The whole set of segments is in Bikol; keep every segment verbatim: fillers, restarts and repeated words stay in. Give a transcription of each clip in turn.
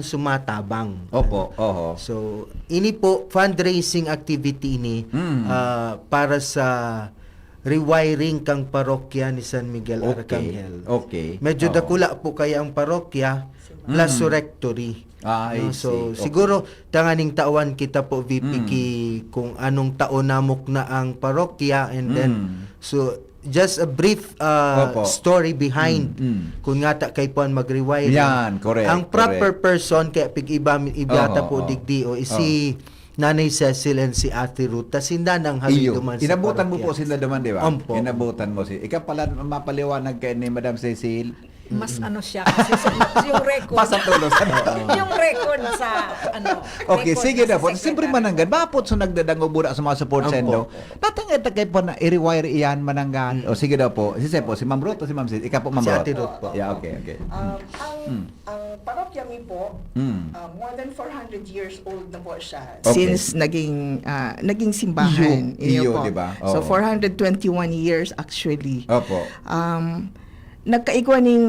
sumatabang. Opo, oho. So, ini po, fundraising activity ini Mm. ah, para sa rewiring kang parokya ni San Miguel Okay. Arcangel. Okay. Medyo Oo. dakula po kaya ang parokya plus Mm. su rectory. Ah, I No? see. So, Okay. siguro, tanganing tawan kita po, V P K, Mm. kung anong taon namok na ang parokya, and then, Mm. so, just a brief uh, Opo. story behind Mm, mm. kung nga ta kay puan mag-rewiring. Yan, correct, Ang proper correct. person, kaya pig-iba, ibata Oho, po oho. digdi, o is Oho. si Nanay Cecil and si Ate Ruth, ta sinda nang Iyo, hawiduman sa inabutan mo parokya. Po sinda duman, di ba? Ampo. Inabutan mo si, ikaw pala mapaliwanag kay ni Madam Cecil. Mas ano siya kasi sa yung record. Pasatulos. Yung record sa ano. Okay, record sige na na sa po. Siyempre secretary. Mananggad, bapot so nagdadangog muna sa mga support Ampo. sendo. Tatangay ta kay po na i-rewire iyan, Mananggad. O sige daw po. Si Sir po, si Ma'am Ruth o si Ma'am Cecil? Ikaw po, Ma'am Si Ruth. Ate Ruth po. Yeah, okay, okay. Um, ang, Mm. ang parokya mi po, Mm. uh, more than four hundred years old na po siya. Okay. Since naging ah, naging simbahan. Iyo, iyo, po. Di ba? So Oo. four hundred twenty-one years actually. Opo. Um, nagkaigwa ning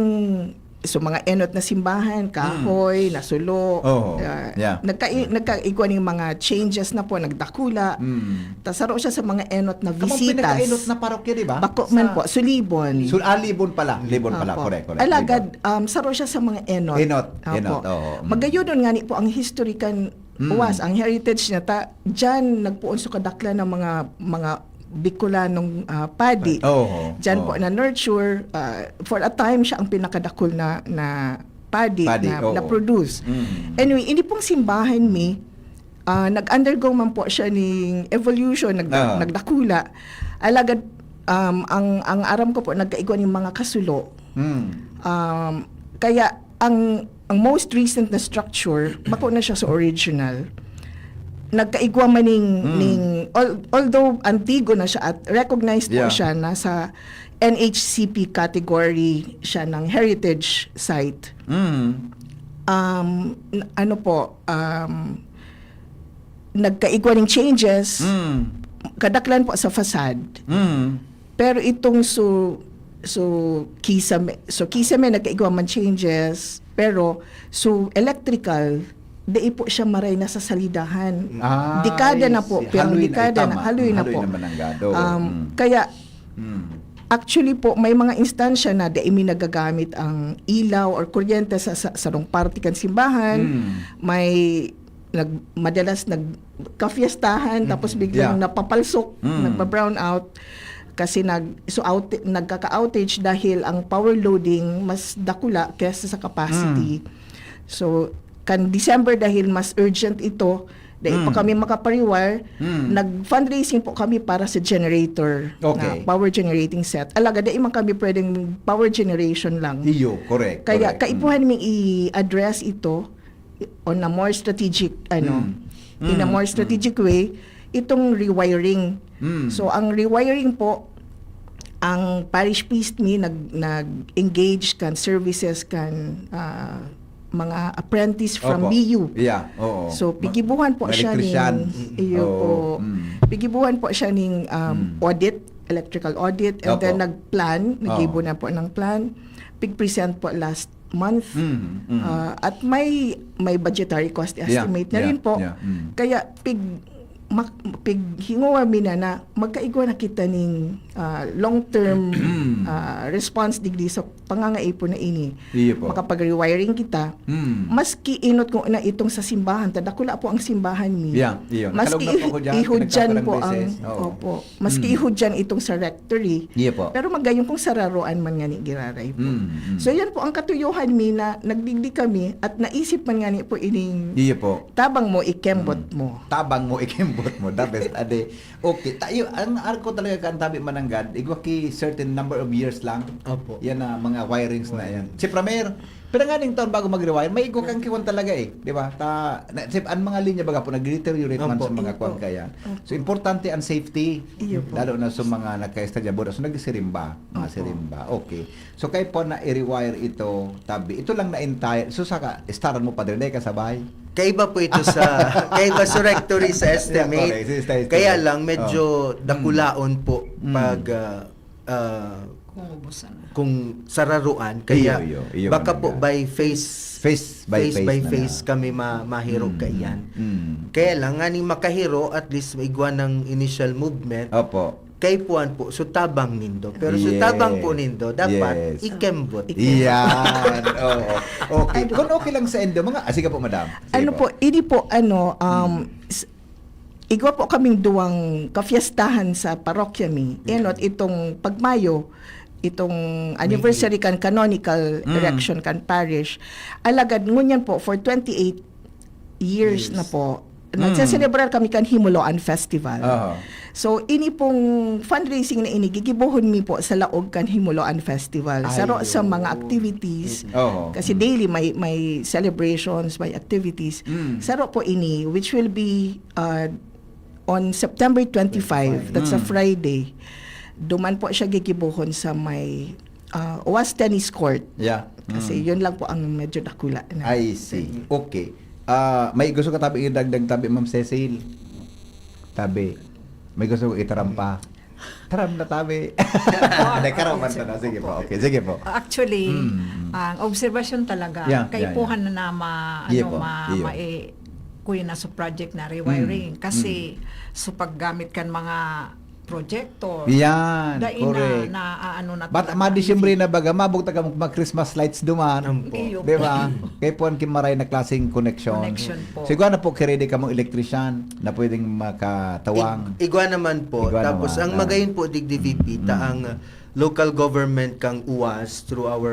so mga enot na simbahan, kahoy, nasulo. Oo. ah, Yeah. nagkai- nagkaigwa ning mga changes na po, nagdakula. Mm. Ta saro siya sa mga enot na Kamang visitas. pinakainot na parokya, di ba? Bako man Sa- po, Sulibon. Sul- ah, Libon pala. Libon pala. Opo. Correct, correct. Alagad, Libon. Um, saro siya sa mga enot. Enot, Opo. enot, oo, mm. Magayunon nga ni po ang history kan Mm. was, ang heritage niya ta, diyan nagpuon sa kadaklan ng mga mga Bicolanong ah, padi. Oo, Diyan oo. po na nurture, ah, for a time siya ang pinakadakul na na padi, Padi, na, oo. na produce. Mm. Anyway, ini pong simbahan mi, ah, nag-undergo man po siya ning evolution, nag- Ah. nagdakula. Alagad, um, ang ang aram ko po, nagkaigwa ning mga kasulo. Mm. Um, kaya ang ang most recent na structure, bako na siya sa original. Nagkaigwa man ning, Mm. ning al- although antigo na siya at recognized po Yeah. siya na sa N H C P category siya ng heritage site. Mm. Um, n- ano po, um, nagkaigwa ning changes, Mm. kadaklan po sa facade. Mm. Pero itong so so kisame, so kisame nagkaigwa man changes, pero so electrical, dai po siya maray na sa salidahan. Ah, Dekada na I po, see. pirang Haloy na, dekada na, tama. haloy na Haloy po. na mananggado. Um, Mm. Kaya Mm. actually po, may mga instansya na dai mi nagagamit ang ilaw or kuryente sa, sa sarong parte kan simbahan. Mm. May nag, madalas nagkafiestahan, tapos biglang Yeah. napapalsok, Mm. nagba-brown out kasi nag so out, nagkaka-outage dahil ang power loading mas dakula kaysa sa capacity. Mm. So kan December, dahil mas urgent ito, dai pa Mm. kami makapariwire, Mm. nag-fundraising po kami para sa generator, Okay. na power generating set. Alaga, dai man kami pwedeng power generation lang. Iyo, correct. Kaya correct. kaipuhan mi i-address ito on a more strategic, ano, Mm. in a Mm, more mm. strategic way, itong rewiring. Mm. So, ang rewiring po, ang parish priest mi nag, nag-engage kan services kan ah, mga apprentice from Opo. B U. Yeah, oo. So, Ma- pigibuhan po mga siya ning, electrician. iyo Oo, po, mm. pigibuhan po siya ning um, Mm. audit, electrical audit, and Opo. then nag-plan, nag-ibo na po ng plan, pig-present po last month. Mm, mm. Ah, at may may budgetary cost Yeah, estimate na yeah, rin po. yeah, mm. Kaya pig mak, pighingowa mi na na magkaigwa na kita ning ah, long-term ah, response digdi sa pangangaipon na ini. Iyo po. Makapag-rewiring kita. Mm. Maski inot ko na itong sa simbahan, ta dakula po ang simbahan mi. Yeah, iyo. Maski Nakalog na po ako dyan, ihudyan pinagkakalang po ang, beses. Oo. opo, maski Mm. ihudyan itong sa rectory. Iyo po. Pero magayon kung sararoan man nga ni giraray po. Mm, mm. So yan po ang katuyohan mi na nagdigdi kami at naisip man nga ni po ining Iyo po. tabang mo, ikembot Mm. mo. Tabang mo, ikembot mo. The best. Ade, okay. Tayo, ang arko talaga kan tabi mananggad, igwa ki certain number of years lang. Opo. Yan na mga wirings na yan. Si Pramer, pero nga ning taon bago mag-rewire, may igwa kang kiwan talaga eh. Di ba? Ta, na, si, ang mga linya baga po, nag-deteriorate man Opo. Sa mga kwan kaya. So, importante ang safety. Iyo po. Lalo na sa mga nagka-estadya boda. So, nagsirimba. Mga Opo. sirimba. Okay. So, kayo po na i-rewire ito, tabi. Ito lang na entire. So, saka, staran mo pa din, dahil kasabay. Kaiba po ito sa, kaiba sa rectory sa estimate. Yeah, correct. Sa estimate. Kaya lang, medyo Oh. dakulaon po Mm. pag ah, ah, Kung ubusan na. kung sararuan, kaya Iyo, iyo, iyo baka man po nga. by face, Face by face na face lang. kami ma- mahiro Mm, kaiyan. mm. Kaya lang, nganing makahiro, at least igwa ng initial movement, Opo. kaipuhan po, so tabang nindo. Pero so Yes. tabang po nindo, dapat Yes. ikembot. Iyan. Oo. Okay. Kung okay lang sa indo, mga, ah, sige po, madam. Sige Ano po, ini po, ano, um, Mm. s- igwa po kaming duwang kafiestahan sa parokya mi. Mm. Enot, itong pagmayo, itong anniversary kan canonical Mm. erection kan parish. Alagad ngunyan po, for twenty-eight years Years. na po, Mm. nagseselebrar kami kan Himuloan Festival. Aha. So, ini pong fundraising na ini, gigibohon mi po sa laog kan Himuloan Festival. Saro Ayun. sa mga activities, Oho. kasi daily may may celebrations, may activities. Mm. Saro po ini, which will be uh, on September twenty-five, that's a Mm. Friday. Duman po siya gigibohon sa may uh, Oas Tennis Court. Yeah. Kasi Mm. yun lang po ang medyo dakula na. I see. Okay. Ah, may gusto ka tabi idagdag tabi, Ma'am Cecil? Tabi. May gusto ko itaram pa. Taram na tabi. Hindi, karaman ka na. Sige po. Okay, sige po. Actually, Mm. ang obserbasyon talaga, Yeah, yeah, kaipuhan yeah. na na ma, Iyo ano, po, ma, iyo. mai, kuya na sa project na rewiring. Mm, Kasi, so paggamit kan mga projector, Yan, dai correct. na, na, ano, na But talaga. ma-December na baga, mabog ta ka mag-Christmas lights duman. Ampo. Iyo. Di ba? Kaya po ang kimaray na klaseng connection. Connection po. Siguro na po, kirede ka mong electrician na pwedeng makatawang. Ig- igwa naman po. Igwa Tapos naman, ang ah. magayon po, digdi V P, ta Mm. ang, uh, local government kang U A S through our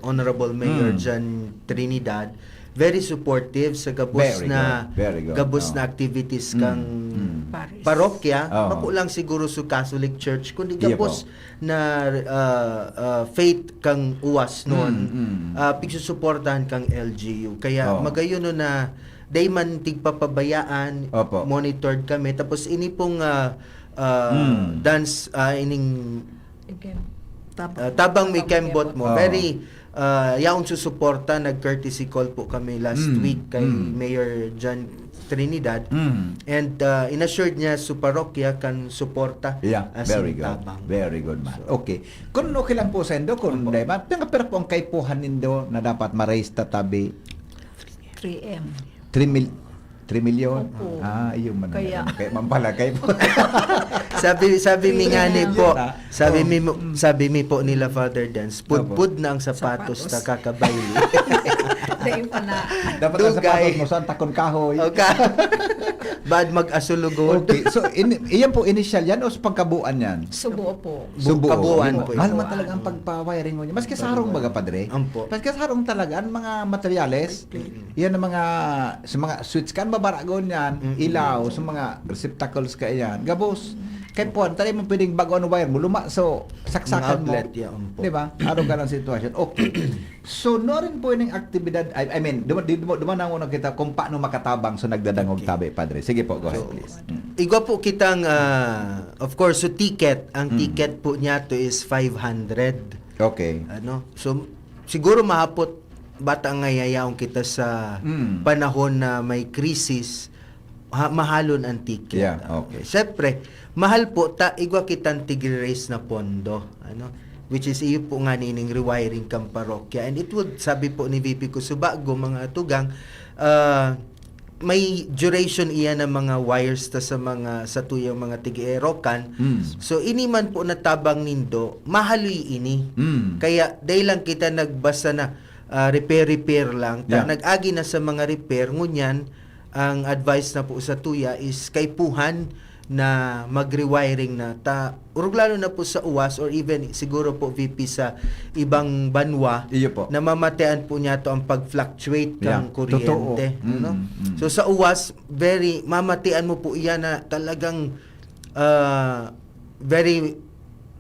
Honorable Mayor Mm. John Trinidad, very supportive sa gabos Very na good, very good. gabos Oh. na activities Mm, kang mm. Paris. parokya. Oh. Bako lang siguro su Catholic Church, kundi Iya gabos po. na uh, uh, faith kang U A S noon, Mm, mm. uh, pigsusuportahan kang L G U. Kaya Oh. magayon no na day man tigpapabayaan, Opo. monitored kami. Tapos ini pong uh, uh, Mm. dance, uh, ining Again, uh, tabang may kembot mo. Oo. Very uh, yaon susuporta, nag-courtesy call po kami last Mm, week kay mm. Mayor John Trinidad. Mm. And uh, inassured niya su parokya kan suporta Yeah, as very in good. tabang. Very good, man. So, Okay. Kung okay lang po sa indo, kung Opo. di ba, pira, pira po ang kaipuhan nindo na dapat ma-raise ta tabi? three M. Three mil, three million? Opo. Ah, iyo man. Kaya Kaya man pala, kaya po. sabi sabi mi nga ni po, Yun na. sabi Oh. mi mo- sabi mi po nila Father Dance, Opo. pudpud na ang sapatos Sapatos. ta kakabayi. Dahil pa na. Dapat ang Dugay. sapatos mo, saan takon kahoy? Okay. Bad mag-asulugod. Okay. So, in, iyan po initial yan o sa pagkabuan yan? Subuo po. Subuo. Kabuuan Yun po Mahal ito. man talaga ang pagpa-wiring mo niya. Maski sarong baga, padre. Ampo. Maski sarong talaga, ang mga materyales, yan ang mga, sa mga switch kan, babaragon yan, Mm-mm. ilaw, sa mga receptacles ka yan. Gabos. Kaya po, tayo mo pwedeng bago ang wire mo, luma, so, saksakan Mga mo. outlet, yeah, ampo. Di ba? Araw ka ng sitwasyon. Okay. So, no rin po yung aktibidad, I, I mean, duma, di, duma, duma na muna kita kung paano makatabang so nagdadangog Okay. tabi, padre. Sige po, go ahead, So, please. Mm. Igwa po kitang, ah, of course, so ticket. Ang Mm. ticket po niya to is five hundred. Okay. Ano? So, siguro mahapot bata nga yayaon kita sa Mm. panahon na may krisis, ha, mahalon ang ticket. Yeah, Ah, okay. Siyempre, mahal po, ta, igwa kitang tigre-raise na pondo. Ano? Which is iyo po nga nining rewiring kang parokya. And it would, sabi po ni V P Kusubago, mga tugang, ah, may duration iyan ng mga wires ta sa mga, sa tuyang mga tig-erokan. Mm. So, ini man po natabang nindo, mahaloy ini. Mm. Kaya, dahil lang kita nagbasa na, ah, repair, repair lang. Ta, Yeah. nag-agi na sa mga repair, ngunyan, ang advice na po sa tuya is kaipuhan na mag-rewiring na ta, urog lalo na po sa U A S or even siguro po V P sa ibang banwa, Iyo po. namamatean po niya to ang pag-fluctuate Yeah. ng kuryente. Totoo. Mm, Ano? mm. So sa U A S, very, mamatian mo po iyan na talagang ah, very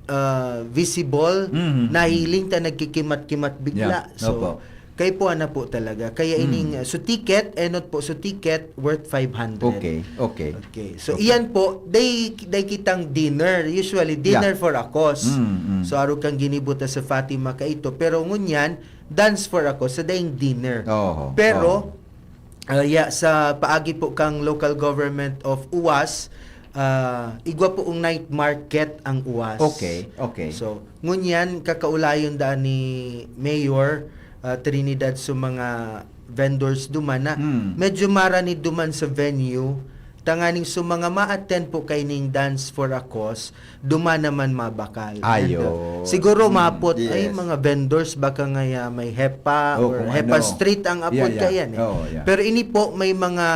ah, visible, Mm. nahiling ta, nagkikimat-kimat bigla. Yeah. So, Opo. kaipuhan na po talaga. Kaya Mm. ining, ah, so ticket, enot po, so ticket worth five hundred. Okay, okay. Okay. So, Okay. iyan po, day, day kitang dinner. Usually, dinner Yeah. for a cause. Mm, mm. So, arog kang ginibo ta sa Fatima kaito. Pero ngunyan, dance for a cause, sa dayong dinner. Oho, Pero, oho. ah, yeah, sa paagi po kang local government of U A S, Ah, igwa poong night market ang uwas. Okay, okay. So, ngunyan, kakaulayon daan ni Mayor ah, Trinidad sa mga vendors duman na Hmm. medyo maranid duman sa venue, tanganing sa mga ma-attend po kaining Dance for a Cause, duman naman mabakal. Ayo. And, uh, siguro Hmm, mapot ay yes. mga vendors, baka ngaya may hepa Oh, or kung hepa ano. street ang apod Yeah, yeah. kayan eh. Oh, yeah. Pero ini po may mga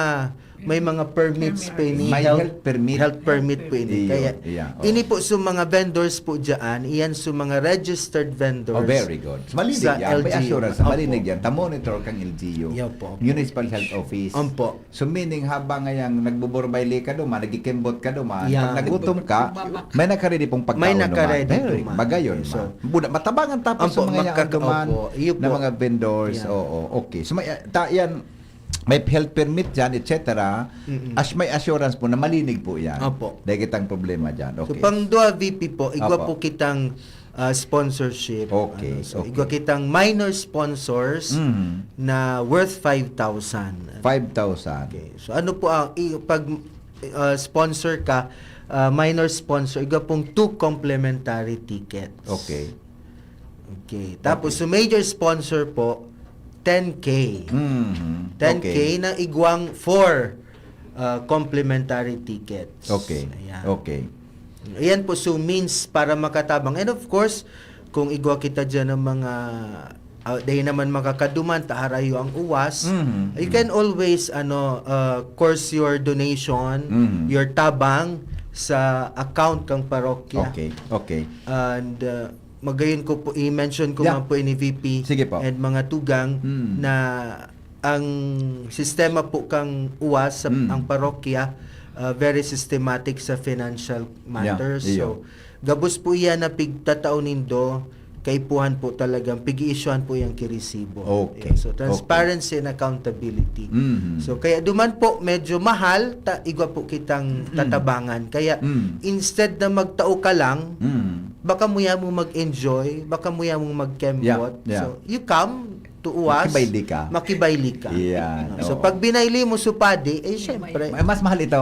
may mga permits pa ini, May health, health permit. Health permit po ini. Iyo, Kaya yeah, oh. ini po sa mga vendors po dyan, iyan sa mga registered vendors. Oh, very good. Malinig Sa yan. May L G U. assurance. Opo. Malinig yan. Ta-monitor kang L G U. Yeah po. Municipal Health Office. Opo. So meaning habang ngayang nagboborbayle ka duman, nagkikembot ka duman, Yeah. pag nagutom ka, Nagbabak- may nakaredy pong pagkaon May duman. nakaredy Very, duman. Magayon So, ma. Buda, matabangan tapos sa Opo, mga yaon magkaka- duman opo, iyo na po. mga vendors. Yeah. Oo, okay. So may, ta, yan, may health permit yan, et cetera. Mm-mm. As may assurance po na malinig po yan. Opo. Dahil kitang problema dyan. So Okay. pang duwa V P po, igwa Opo. po kitang ah, sponsorship. Okay, Ano, so, okay. igwa kitang minor sponsors Mhm. na worth five thousand. Five thousand. Okay. So ano po ang i- pag ah, sponsor ka, ah, minor sponsor, igwa pong two complimentary tickets. Okay. Okay. Tapos Okay. so major sponsor po, ten K. Mhm. ten K Okay. na igwang four ah, complimentary tickets. Okay. Ayan. Okay. Ayan po, so means para makatabang. And of course, kung igwa kita dyan ng mga, ah, dahil naman makakaduman, ta harayo ang uwas, Mhm. you can always, ano, uh, course your donation, Mhm. your tabang sa account kang parokya. Okay. Okay. And uh, magayon ko po, i-mention ko Yeah. man po ini V P Sige po. and mga tugang Mm. na ang sistema po kang uwas sa Mm. ang parokya, uh, very systematic sa financial matters. Yeah, iyo. So, gabos po iyan na pigtatao nindo, kaipuhan po talagang pig-i-issuehan po yang kiresibo. Okay. So, transparency and accountability. Mhm. So, kaya duman po, medyo mahal, ta, igwa po kitang Mm. tatabangan. Kaya, Mm. instead na magtao ka lang, Mhm. baka muya mo mag-enjoy, baka muya mong magkembot. Yeah, yeah. So, you come to uwas, Makibayli ka. Makibayli ka. Yan, So, oo. pag binayli mo supadi, eh, syempre. Ma- Mas mahal ito.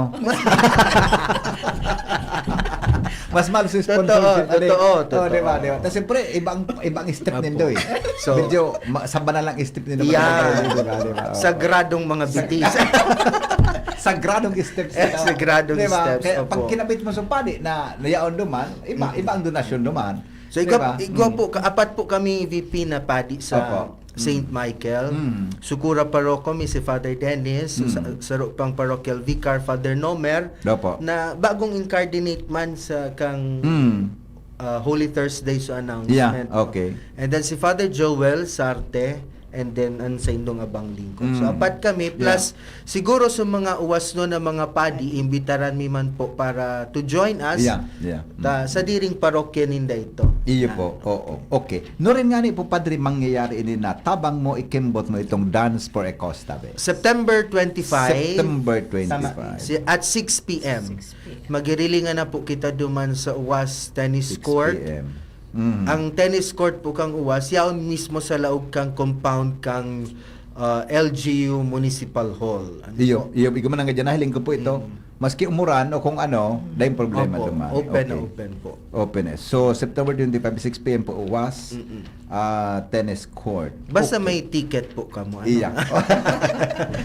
Mas mahal sa sponsorship. Totoo, Dali. totoo, Oh, totoo. Di ba, di ba? Tapos siyempre, ibang, ibang step Opo. nindo eh. So, Medyo ma- saba na lang step nindo. Yeah. Di ba, di ba? Oo. Sagradong mga bitis. Sagradong steps Eh, ito. sagradong Di ba? steps, Kaya opo. Pag kinabit mo supadi na nayaon duman, iba, Mm. iba ang donasyon duman. So, Di igwa, ba? igwa Mm. po, ka- apat po kami V P na padi sa Opo. Saint Michael. Mm. Sukura Paroko, mi si Father Dennis, Mm. sa, saro pang parochial vicar, Father Nomer, Opo. na bagong incardinate man sa kang Mm. uh, Holy Thursday so announcement. Yeah, no? Okay. And then si Father Joel Sarte, and then ang sa indong abang lingkod. So, Mm. apat kami, plus siguro sa mga uwas no na mga padi, imbitaran mi man po para to join us Yeah, yeah. ta, Mm. sa diring parokya ninda ito. Iyo Na- po, oo. Okay. No rin nga ni po, Padre, mangyayari ini na tabang mo, ikimbot mo itong Dance for a Cause, tabi. September twenty-five, September twenty-five. si, at six p.m. Magirilingan na po kita duman sa Uwas Tennis Court. six p.m. Mhm. Ang tennis court po kang Uwas, yaon mismo sa laog kang compound kang ah, L G U Municipal Hall. Ano Iyo, po? iyo, igo man ang gadyan, nahiling ko po ito. Mm. Maski umuran o kung ano, dahil problema Opo, duman. open na Okay. open po. Open eh. So, September twenty-five, six p.m. po, Uwas, Mm-mm. ah, tennis court. Basta Okay. may ticket po kamo. Ano? Iya.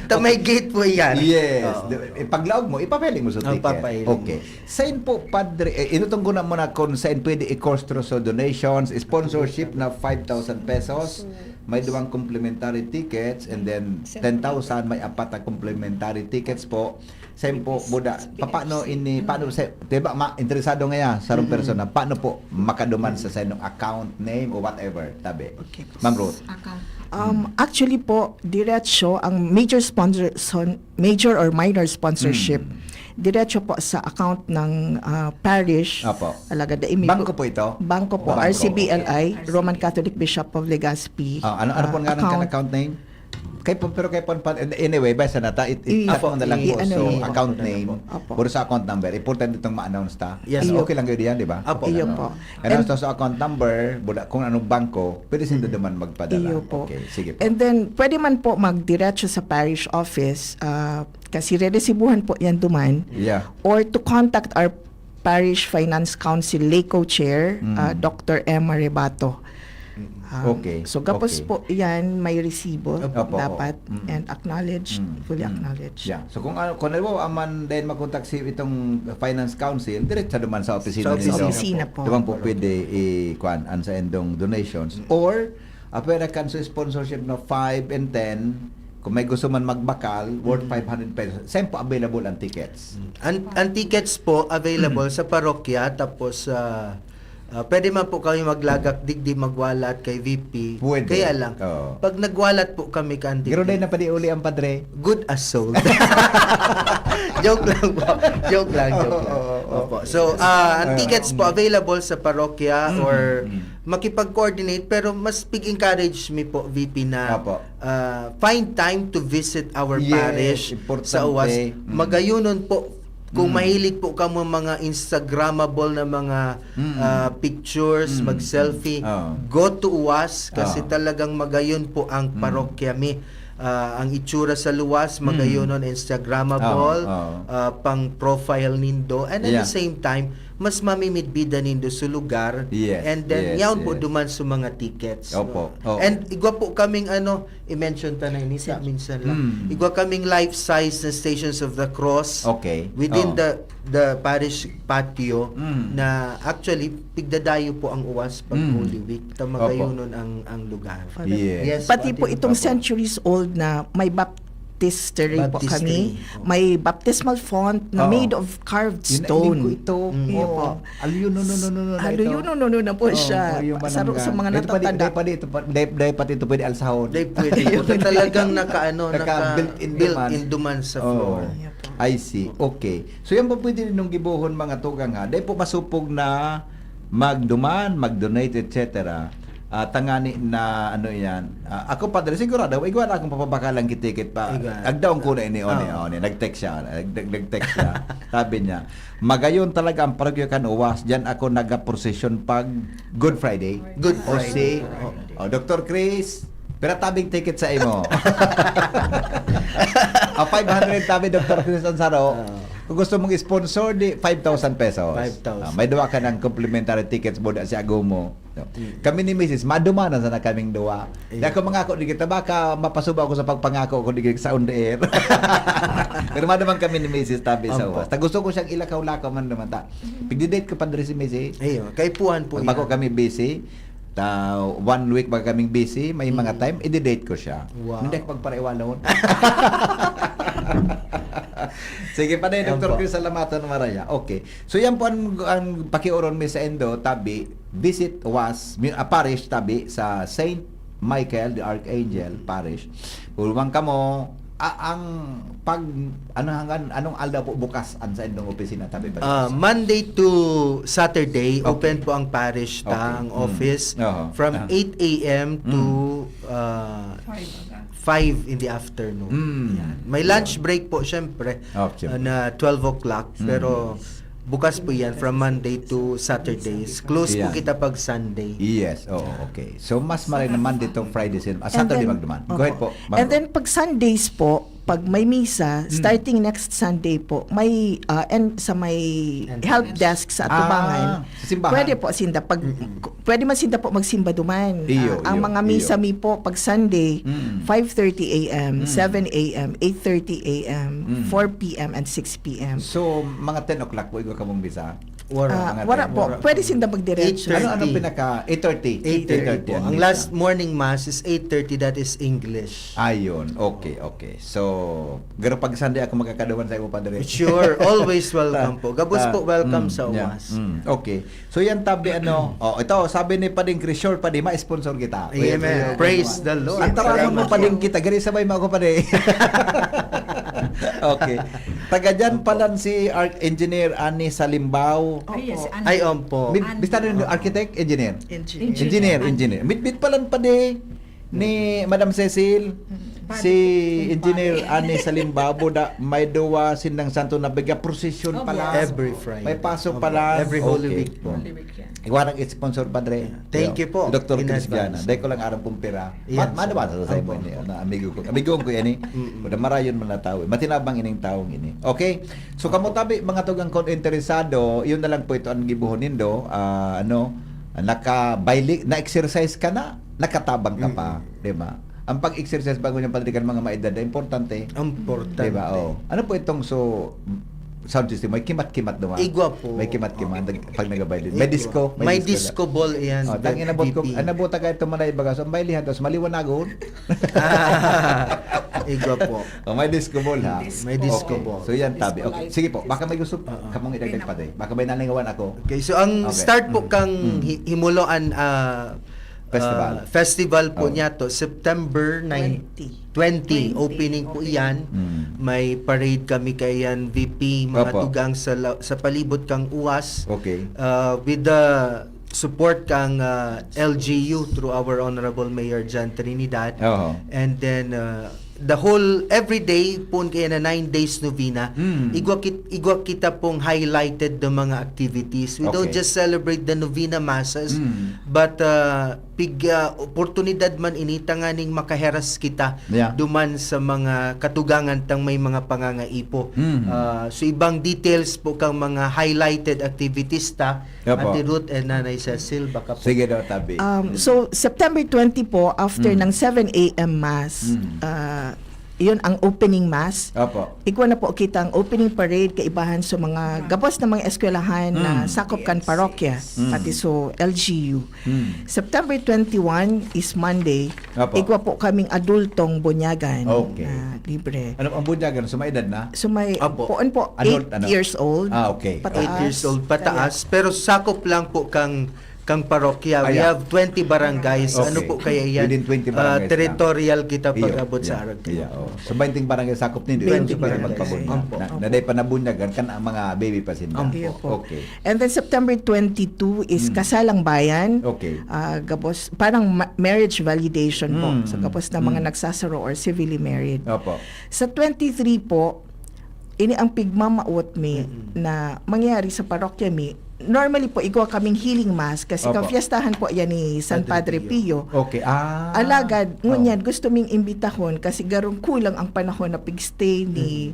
Ta may gate po yan. Yes. Oo. Di- Ipaglaog mo, ipapiling mo sa Oh, ticket. Papahiling. Okay. Sain po, Padre, eh, inutong ko na muna kung sain pwede i-course through sa donations, sponsorship na five thousand pesos, may duwang complimentary tickets, and then ten thousand, may apat na complimentary tickets po. Sain po, Buda, paano ini, paano sa, diba, ma, interesado ngaya sa Mm-mm. Persona, paano po makaduman sa sainong account name o whatever, tabi? Okay. Ma'am Ruth. Account. Um, actually po, diretso ang major sponsor, son, major or minor sponsorship, Mm. diretso po sa account ng ah, parish. Apo. Alagad na imi- Bangko po ito? Bangko po, Bangko. R C B L I, Okay. Roman Catholic Bishop of Legazpi. Ah, ano, ano ah, po nga ng account. Account name? Kay po, pero kay po, pa- anyway, basta na ta, it, it, I- mo na lang i- po. ano So, yun? account name, Apo. Pero sa account number, importante itong ma-announce ta. Yes, Ano, Iyo. Okay lang yun yan, di ba? Apo. Okay Iyo lang, po. no? And also sa account number, buda, kung anong bangko, pwede siya naman magpadala. Iyo po. Okay, sige po. And then, pwede man po magdiretso sa parish office, ah, Kasi reresibuhan po yan duman. Yeah. Or to contact our Parish Finance Council LECO Chair, Mm. ah, Doctor Emma Rebato. Um, Okay. So gapos Okay. po yan, may resibo Opo, dapat opo. Mm. and acknowledged, Mm. fully Mm. acknowledged. Yeah. So kung ano, kung halimbawa man din makontak si itong Finance Council, diretso naman sa opisina Sa ninyo. opisina po. Di ba po pwede i-kuan an saindong donations? Or, ah, pwede kan sa sponsorship na five and ten, kung may gusto man magbakal, worth five hundred pesos. Saan po available ang tickets? Ang, ang tickets po available sa parokya, tapos ah, ah, pwede man po kami maglagak digdi, magwalat kay V P. Pwede. Kaya lang, Oo. pag nagwalat po kami kan digdi, Pero dahil na pwede uli ang padre. Good as sold. Joke lang po. Joke lang, joke lang. Oo, oo, oo. Opo. So, ah, ang Ah, tickets po mm. available sa parokya Mm, or mm. makipag-coordinate, pero mas big encourage me po, V P, na Apo. ah, find time to visit our Yes, parish importante. sa Uwas. Mm. Magayunon po kung Mm. mahilig po kamo mga Instagrammable na mga Mm. ah, pictures, Mm. mag-selfie, Oo. go to Uwas kasi Oo. talagang magayon po ang Mm. parokya mi. Ah, ang itsura sa luwas, Mm. magayonon, Instagrammable, Oo, oo. ah, pang profile nindo. And at Yeah. the same time, mas mamimidbida nindo sa lugar. Yes, And then, yes, yaon po yes. duman sa mga tickets. Opo, No? oo. And igwa po kaming ano, i-mention ta na ini sa minsan lang. Mm. Igwa kaming life-size na Stations of the Cross Okay. within Oo. the the parish patio Mm. na actually pigdadayo po ang Uwas pag Mm. Holy Week. Ta Opo. magayonon ang ang lugar. Father. Yes. Pati Pati po itong Opo. centuries old na may baptistery po Baptistery. Kami. May baptismal font na Oo. made of carved Yun, stone. Aling ko ito. Mm. Oo. Opo. Aluyon, no, no, no, no, no, na Aluyon, ito. no, no, no, na po Oo, siya. yung Saro manangga. sa mga Dahil pwede, natatanda. dahil pwede ito, dahil, dahil pati ito pwede alsahon. Dahil pwede po. Talagang naka, ano, Naka naka built-in built duman. in duman sa Oo. floor. Ayan po. I see. Okay. So, yan po pwede ninyong gibohon, mga tugang, ha? Dahil po masupog na magduman, mag-donate, et cetera. Ah, tangani na ano yan. Ah, ako, Padre, sigurado, igwa na akong papabakalang kitikit pa. Igwa. Agdaon ko na ini, one, Ah. one. Nag-text siya. Nag-, nag-text siya. Sabi niya, "Magayon talaga ang parokya kan Uwas. Diyan ako nag-procession pag Good Friday." Good O Friday. si, oh, Doctor Chris, pira tabing ticket sa imo? Ah, five hundred tabi, Doctor Chris Ansaro. Ah. Kung gusto mong sponsor, di five thousand pesos. Five thousand. Ah, may duwa ka ng complimentary tickets mo da si Agomo. No? Mm. Kami ni Misis, madumanan sana kaming duwa. Ayun. Di ako mangako, di kita baka mapasuba ako sa pagpangako ko, di kita sa on the air. Pero maduman kami ni Misis tabi sa Ampo. Uwas. Ta gusto ko siyang ilakaw-lakaw man naman ta. Pigdi-date ko, Padre, si Misis. Ayun, kaipuhan po Pag bako yan. kami busy, ta one week baga kaming busy, may mga Mm. time, i-date ko siya. Wow. Hindi ako pagpariwalon. Sige pa na, Doctor Yan po. Chris, salamatan, Maria. Okay. So, yan po ang, ang pakiuron mi sa Indo, tabi, visit Uwas, mi-, ah, parish, tabi, sa Saint Michael the Archangel Parish. Pulwang kamo, a-, ang pag, ano hanggan, anong aldaw po bukas ang sa indong opisina, tabi, Padre? Ah, Monday to Saturday, Okay. open po ang parish, Okay. ta, ang Mm. office, Aha. from Ah. eight a m to Mm. uh, Five aga. five in the afternoon. Mm. Yan. May lunch Yeah. break po, syempre, Okay. uh, na twelve o'clock, Mm. pero bukas po yan from Monday to Saturdays. Close po Yeah. kita pag Sunday. Yes, oo, okay. So, mas maray na Monday to Friday, sin-, ah, And Saturday then, magduman. Go opo. ahead po, Ma'am And Ro. then, pag Sundays po, pag may misa, Mm. starting next Sunday po, may, ah, and sa may Entrance. help desk sa Atubangan. Ah, sa simbahan. Pwede po sinda pag Mm-mm. pwede man sinda po magsimba duman. Iyo, Ah, ang iyo, mga iyo. misa mi po pag Sunday, Mm. five thirty a m, Mm. seven a m, eight thirty a m, Mm. four p m and six p m. So, mga ten o'clock po, igwa kamong misa? Wara. Ah, mga wara ten. po. Pwede sinda magdiretso. Ano, Eight thirty. anong pinaka? Eight thirty. Eight thirty po. ang Ang misa. Last morning mass is eight thirty, that is English. Ayun. Okay, okay. So, pero pag Sunday ako magkakaduman sa imo, Padre. Sure, always welcome po. Gabos Ta- po, welcome mm, sa yeah. Uwas. Mm, okay. So, yan tabi, ano. Oh, ito, sabi ni Pading Chris, sure, Padi, ma-sponsor kita. Amen. Wait, wait, Praise wait. the Lord. Ang tarahan mo, Salamat Pading po. Kita. Gari, sabay mo ako, Padi. Okay. Taga dyan pala si Arch Engineer Annie Salimbao. Ay, yes, Opo. ano? Ay, ompo. Mit-, bista rin, architect, engineer? Engineer. Engineer, engineer. Mit-, mit pala, Padi, ni Madam Cecil. Si Engineer Ani sa Limbabo, da, may duwa sindang santo na biga prosesyon pa lang. Every Friday. May pasok pa lang. Every Holy Week po. Holy Week yan. Iwan ang sponsor, Padre. Thank you po. Doctor Cristiana. Dahil ko lang aram kung pira. Yan, sir. Madawat sa sayo mo ini, na amigo ko. Amigo ko yan eh. Kuda marayon man na tao eh. Matinabang ining taong ini. Okay? So, kamo tabi, mga tugang kon interesado, yun na lang po ito ang gibuhon nindo. Ah, ano, naka-, na-exercise ka na, nakatabang ka pa. Di ba? Ang pag-exercise bago niyang panalikan mga maedad na importante. Importante. Di ba? Oh. Ano po itong so, sound system? May kimat-kimat doon, ah. Igwa po. May kimat-kimat pag nagabaylin. May disco. May disco ball, iyan. Oh, tang inabot ko, inabot ka ito manay baga. So, may lihan, tapos maliwanagon. Igwa po. Oh, may disco ball, ha? May disco ball. So, yan, tabi. Okay. Sige po, baka may gusto kamong idagdag pa, Day. Baka may nalingawan ako. Okay, so ang start po kang hi-, Himuloan, ah, Festival. Ah, festival po niya to, September nine, twenty. Twenty, opening po iyan. May parade kami kaiyan, V P, mga tugang sa la-, sa palibot kang uwas. Okay. Ah, with the support kang, ah, L G U through our Honorable Mayor John Trinidad. Oho. And then, ah, the whole, every day, pun kaya na nine days novena, igwa kit-, igwa kita pong highlighted na mga activities. We don't just celebrate the novena masses, but, ah, pig, ah, oportunidad man ini tanganing makaheras kita duman sa mga katugangan tang may mga pangangaipo. Ah, so, ibang details po kang mga highlighted activities ta, Ate Ruth and Nanay Cecil, baka po. Sige daw, tabi. Um, so, September twenty po, after ng seven a m mass, ah, yun ang opening mass. Opo. Igwa na po kita ang opening parade kaibahan sa mga gabos na mga eskwelahan na sakop kan parokya, pati so L G U. September twenty-one is Monday. Opo. Igwa po kaming adultong bunyagan na libre. Ano ang bunyagan? Sa may edad na? So may, poon po, eight years old. Ah, okay. Pataas. Eight years old pataas. Pero sakop lang po kang, kang parokya. We have twenty barangays. Okay. Ano po kaya yan? Within twenty barangays lang. Territorial kita pag-abot sa Aragao. Iyo, oo. So, twenty barangay sakop nindo, twenty barangay. Magpabunyagan. Opo. Na, na dahil pa nabunyagan kan ang mga baby pa sinda. Opo. Okay. And then September twenty-two is Kasalang Bayan. Okay. Ah, gabos, parang ma-, marriage validation po. So, gabos na mga nagsasaro or civilly married. Opo. Sa twenty-three po, ini ang pigmamaot mi na mangyari sa parokya mi. Normally po, igwa kaming healing mass kasi kafiestahan po yan ni San Padre Pio. Okay, ah. Alagad, ngunyan, gusto ming imbitahon kasi garong kulang ang panahon na pig-stay ni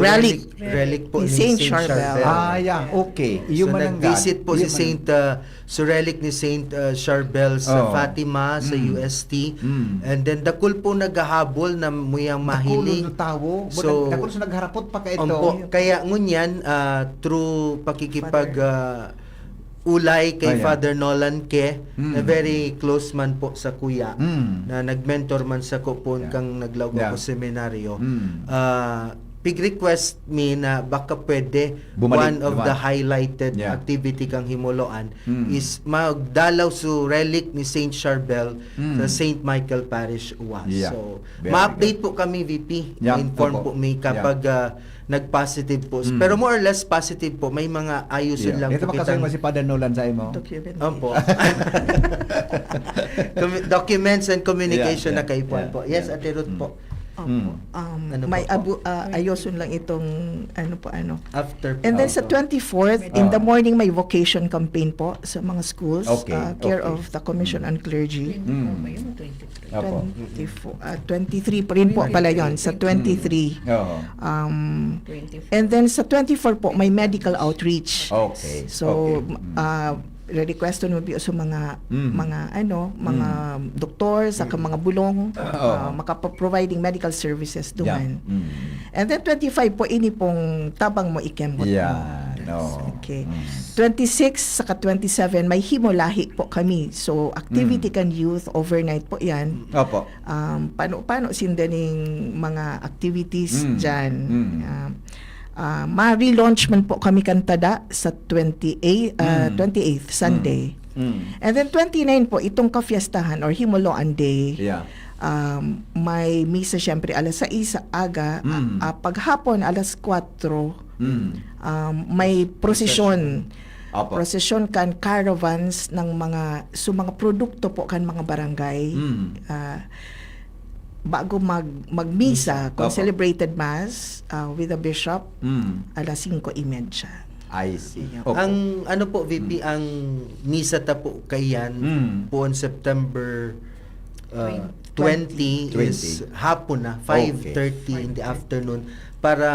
relic, relic po ni Saint Charbel. Ah, yeah, okay. So, nag-visit po si Saint, ah, So, relic ni Saint, uh, Charbel sa Fatima, sa U S T. And then, dakul po naghahabol na muyang mahiling. Dakul na tawo. So, dakul sa nagharapot pa kaito. Opo. Kaya ngunyan, ah, through pakikipag, ah, ulay kay Father Nolan Ke, na very close man po sa kuya, na nag-mentor man sa kupon kang naglaog ako seminaryo. Ah, pig-request mi na baka pwede one of the highlighted activity kang Himoloan is magdalaw su relic ni Saint Charbel sa Saint Michael Parish, Uwas. So, ma-update po kami, V P. Ma-inform po mi kapag, ah, nag-positive po. Pero more or less positive po. May mga ayusin lang po kitang si Padre Nolan sa imo. Documentation. Opo. Commu-, documents and communication na kaipuhan po. Yes, Ate Ruth po. Opo. Um, may abu-, ah, ayoson lang itong, ano po, ano. After po. And then sa twenty-fourth, in the morning, may vocation campaign po sa mga schools, ah, care of the Commission on Clergy. Opo. Twenty-four, ah, twenty-three pa rin po pala yon, sa twenty-three. Oo. Um, and then sa twenty-four po, may medical outreach. Okay. So, ah, re-requeston mo biyo sa mga, mga, ano, mga doktor, saka mga bulong, ah, makapa-providing medical services duman. And then twenty-five po, ini pong Tabang Mo Ikembot Mo. Yan, oo. Okay. Twenty-six saka twenty-seven, may Himolahi po kami. So, activity kan youth, overnight po yan. Opo. Um, pano-pano sinda ning mga activities dyan. Um, ah, ma-relaunch man po kami kan tada sa twenty-eight, ah, twenty-eighth, Sunday. And then twenty-nine po, itong kafiestahan or Himoloan Day. Yeah. Um, may misa siyempre alas sais sa aga, ah, ah, paghapon alas kwatro, um, may prosesyon. Opo. Prosesyon kan caravans ng mga, so, mga produkto po kan mga barangay. Ah, bago mag magmisa, kung Opo. celebrated mass, ah, with the bishop, Mm. alas singko y media. I see. Yeah. Opo. Ang ano po, V P, ang misa ta po kaiyan Mm. po on September uh, Twenty. twenty is Twenty. hapon na, Okay. five thirty in the afternoon, para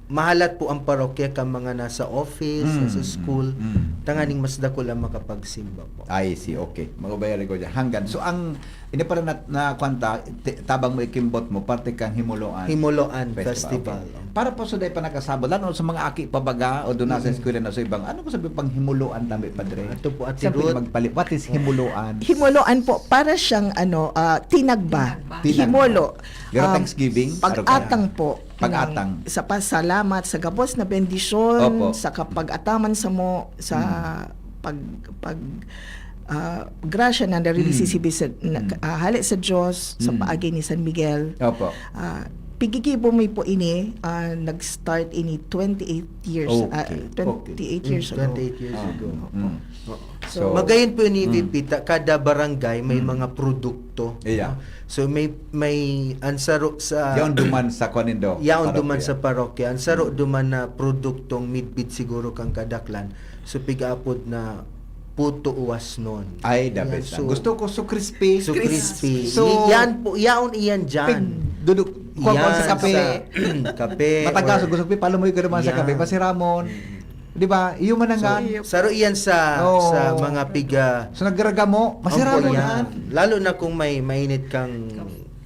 mahalat po ang parokya ka mga nasa office, Mm, nasa school, mm, mm. tanganing mas dakul ang makapagsimba po. I see, okay. Mag-obey ko dyan. Hanggan. So, ang, ini pala na, na kwanta, ti- tabang mo ikimbot mo, parte kang Himuloan. Himuloan Festival. Okay. Para po sa dahil pa nakasabot, lalo sa mga aki pabaga o doon nasa eskwela na sa ibang, ano ko sabi pang Himuloan, tabi, padre? Ito po, Ate Siyempre, Ruth. magpali-, what is Himuloan? Himuloan po, para siyang ano, ah, tinagba. Tinagba. Himulo. Pero Um, Thanksgiving, pag-atang po. Pag-atang. Ng, sa pasalamat, sa gabos na bendisyon, Opo. sa kapag-ataman sa mo, sa Mm. pag, pag ah, grasya na nare-receive Mm. sa, na, Mm. ah, hale sa Diyos, sa Mm. paagi ni San Miguel. Opo. Ah, pigigibo mi po ini, ah, nag-start ini twenty-eight years, ah, Okay. twenty-eight Mm, years ago. twenty-eight years Ah, ago. mm. Oo. So, Magayon po ini, Mm. V P, ta, kada barangay may Mm. mga produkto. Iya. No? So may may ansaro sa Yaon duman sa Kwanindo. Yaon Parokya. duman sa parokya. Ansaro duman na produktong midbid siguro kang kadaklan. So pig-apod na puto uwas nun. Ay, the Yan, best. so, Gusto ko so crispy. So crispy. So, Yan po, yaon iyan dyan. Pig-, duduk-, kuwan-kuwan Yan sa kape. Kape. Matagas, or- gusto ko pipalo mo yung naman sa Yan. kape. Masiramon. Di ba? Yung manangan. Saro iyan sa Oo. sa mga piga. So, nagragamo. Masiramon Opo, yan. Lalo na kung may mainit kang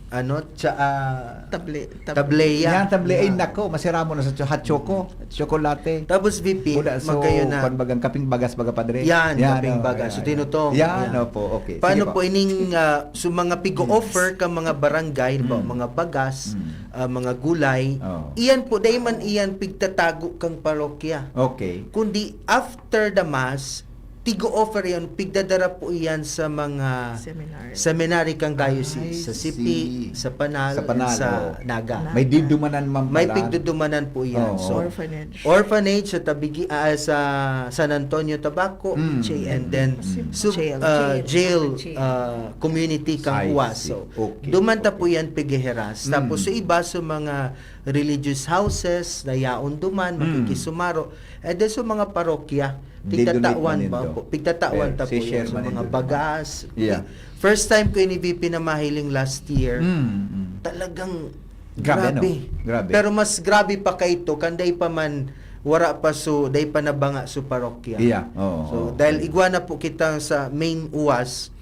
ano, tsa, ah, Table, table. tableya. Yan, table. Ay, Yan. nako. Masiramon na sa cho-, hot choco. Chocolate. Tapos V P, Wala, so, magayon na. Kwan bagang kaping bagas, baga, padre. Yan, Yan, kaping oh, bagas. yan, So, yan. tinutong. Yan, Yan. Opo, okay. Paano Sige po ining ah, so mga pig-offer ka mga barangay, halimbawa, Mm. mga bagas, Mm. ah, mga gulay, Oo. iyan po, dahil man iyan pigtatago kang parokya. Okay. Kundi after the mass, tigo-offer iyan, pigdadara po iyan sa mga Seminar. seminary kang diocese, I sa see. Sipi, sa Panal, Sa Panal, and sa oo. Naga. May didumanan man May pala. pigdudumanan po iyan. Oo. So, Orphanage. orphanage sa Tabigi, ah, sa San Antonio, Tabaco, Mm. J L. and then Mm. sub, Jail, ah, jail, jail, jail. ah, community kang I Huaso. see. Okay, Duman ta okay. po yan pigiheras. Mm. Tapos sa iba, sa mga religious houses, na yaon duman, Mm. makikisumaro. And then sa mga parokya, Hindi, pigtatawan donate ba man po? Indo. Pigtatawan Eh, ta po si yan Sherman sa mga Indo. bagas. Yeah. First time ko ini V P na mahiling last year. Mm, mm. Talagang Grabe, grabe. no? Grabe. Pero mas grabe pa kaito, kanday pa man, wara pa so, day pa nabanga so parokya. Iya, oo, So, oo. dahil igwa na po kita sa main uwas,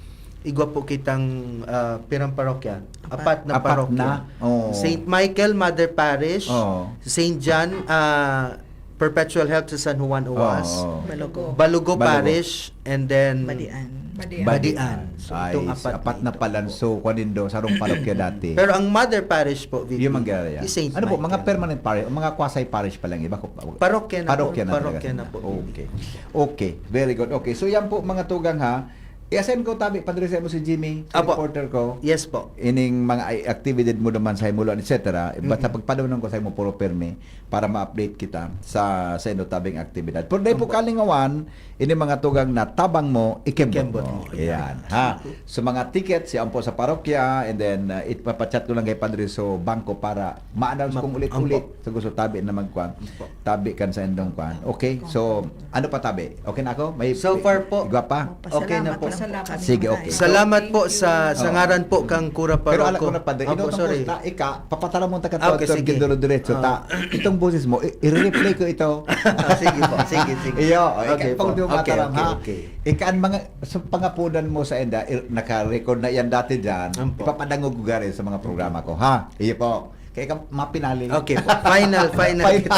igwa po kitang ah, pirang parokya. Apat, Apat. na Apat parokya. na? Oo. Saint Michael, Mother Parish, Oo. Saint John, ah, Perpetual Help sa San Juan Uwas, Oo. Balogo. Balogo Balogo. Parish, and then Badian. Badian. Badian. So, Ay, itong apat, apat na ito pala. po. So, kwan indo, sarong parokya dati. Pero ang mother parish po, V P, Yung Manggara yan. is Saint Ano po, mga Michael. Permanent Parish, mga quasi-parish pa lang iba ko. Parokya na po. Parokya na talaga Parokya sila. na po. Okay. Okay. Very good. Okay. So, yan po, mga tugang ha. I-assign ko tabi, Padre Semo, si Jimmy, si Apo. reporter ko. Yes po. Ining mga i- activity mo naman sa Himuloan, et cetera. Basta Mm-mm. pagpadunon ko sa imo, puro permi para ma-update kita sa, sa ino tabing aktibidad. Pero dahil po Opo. kalingawan, ini mga tugang na tabang mo, ikembot Ikembot mo. mo. Ayan. Ha? So, mga tickets, yan po sa parokya, and then uh, ipapachat ko lang kay Padre so bangko para ma-announce Ma- kung ulit-ulit. Ampo. So, gusto tabi na magkwan. Ampo. Tabi kan sa indong kwan. Okay? So, ano pa tabi? Okay na ako? May So far po, igwa pa? Okay na po. Salamat Sige, lang okay. po. Salamat po sa Oo. Pero alam ko na, Padre, Opo, inong sorry. Basta, ika, papataramon ta ka Ah, okay, to, sige. Gindolo Diretso, ta. Ah. Itong boses mo, i- i-replay ko ito. Ah, sige po, sige, sige. Iyo, ika, Okay po. pag di mo Okay, mataram, okay, ha? okay. Ika, ang mga, sa pangapunan mo sa enda, i- naka-record na yan dati dyan. Ampo. Ipapadangog ko gari sa mga programa ko, ha? Iyo po. Kaya ka mapinali. Okay po. Final, final. Final.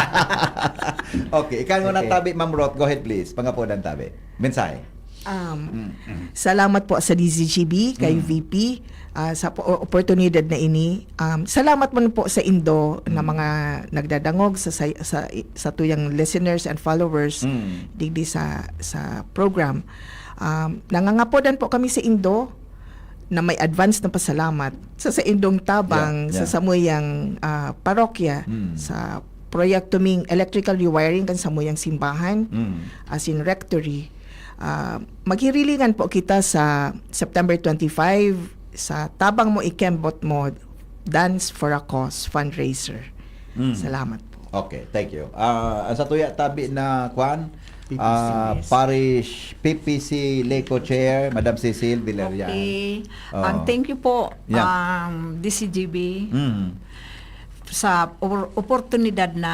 Okay, ikaw muna Okay. tabi, Ma'am Roth. Go ahead, please. Pangapunan tabi. Mensahe. Um, Mm, mm. Salamat po sa D Z G B, kay Mm. V P, ah, sa po- oportunidad na ini. Um, salamat man po sa indo na Mm. mga nagdadangog sa, sa, sa, sa tuyang listeners and followers Mm. digdi sa, sa program. Um, nangangapodan po kami sa indo na may advance na pasalamat sa, sa indong tabang, Yeah, sa yeah. samuyang ah, parokya, Mm. sa proyekto ming electrical rewiring kan samuyang simbahan, Mm. as in rectory. Ah, maghirilingan po kita sa September twenty-five, sa Tabang Mo Ikembot Mo Dance for a Cause fundraiser. Mm. Salamat po. Okay, thank you. Ah, ang satuya tabi na kwan, P P C ah, West. Parish P P C Leco Chair, Madam Cecil Villarreal. Okay. Oo. Ang thank you po, Yeah. um, D C G B, Mm. sa opor- oportunidad na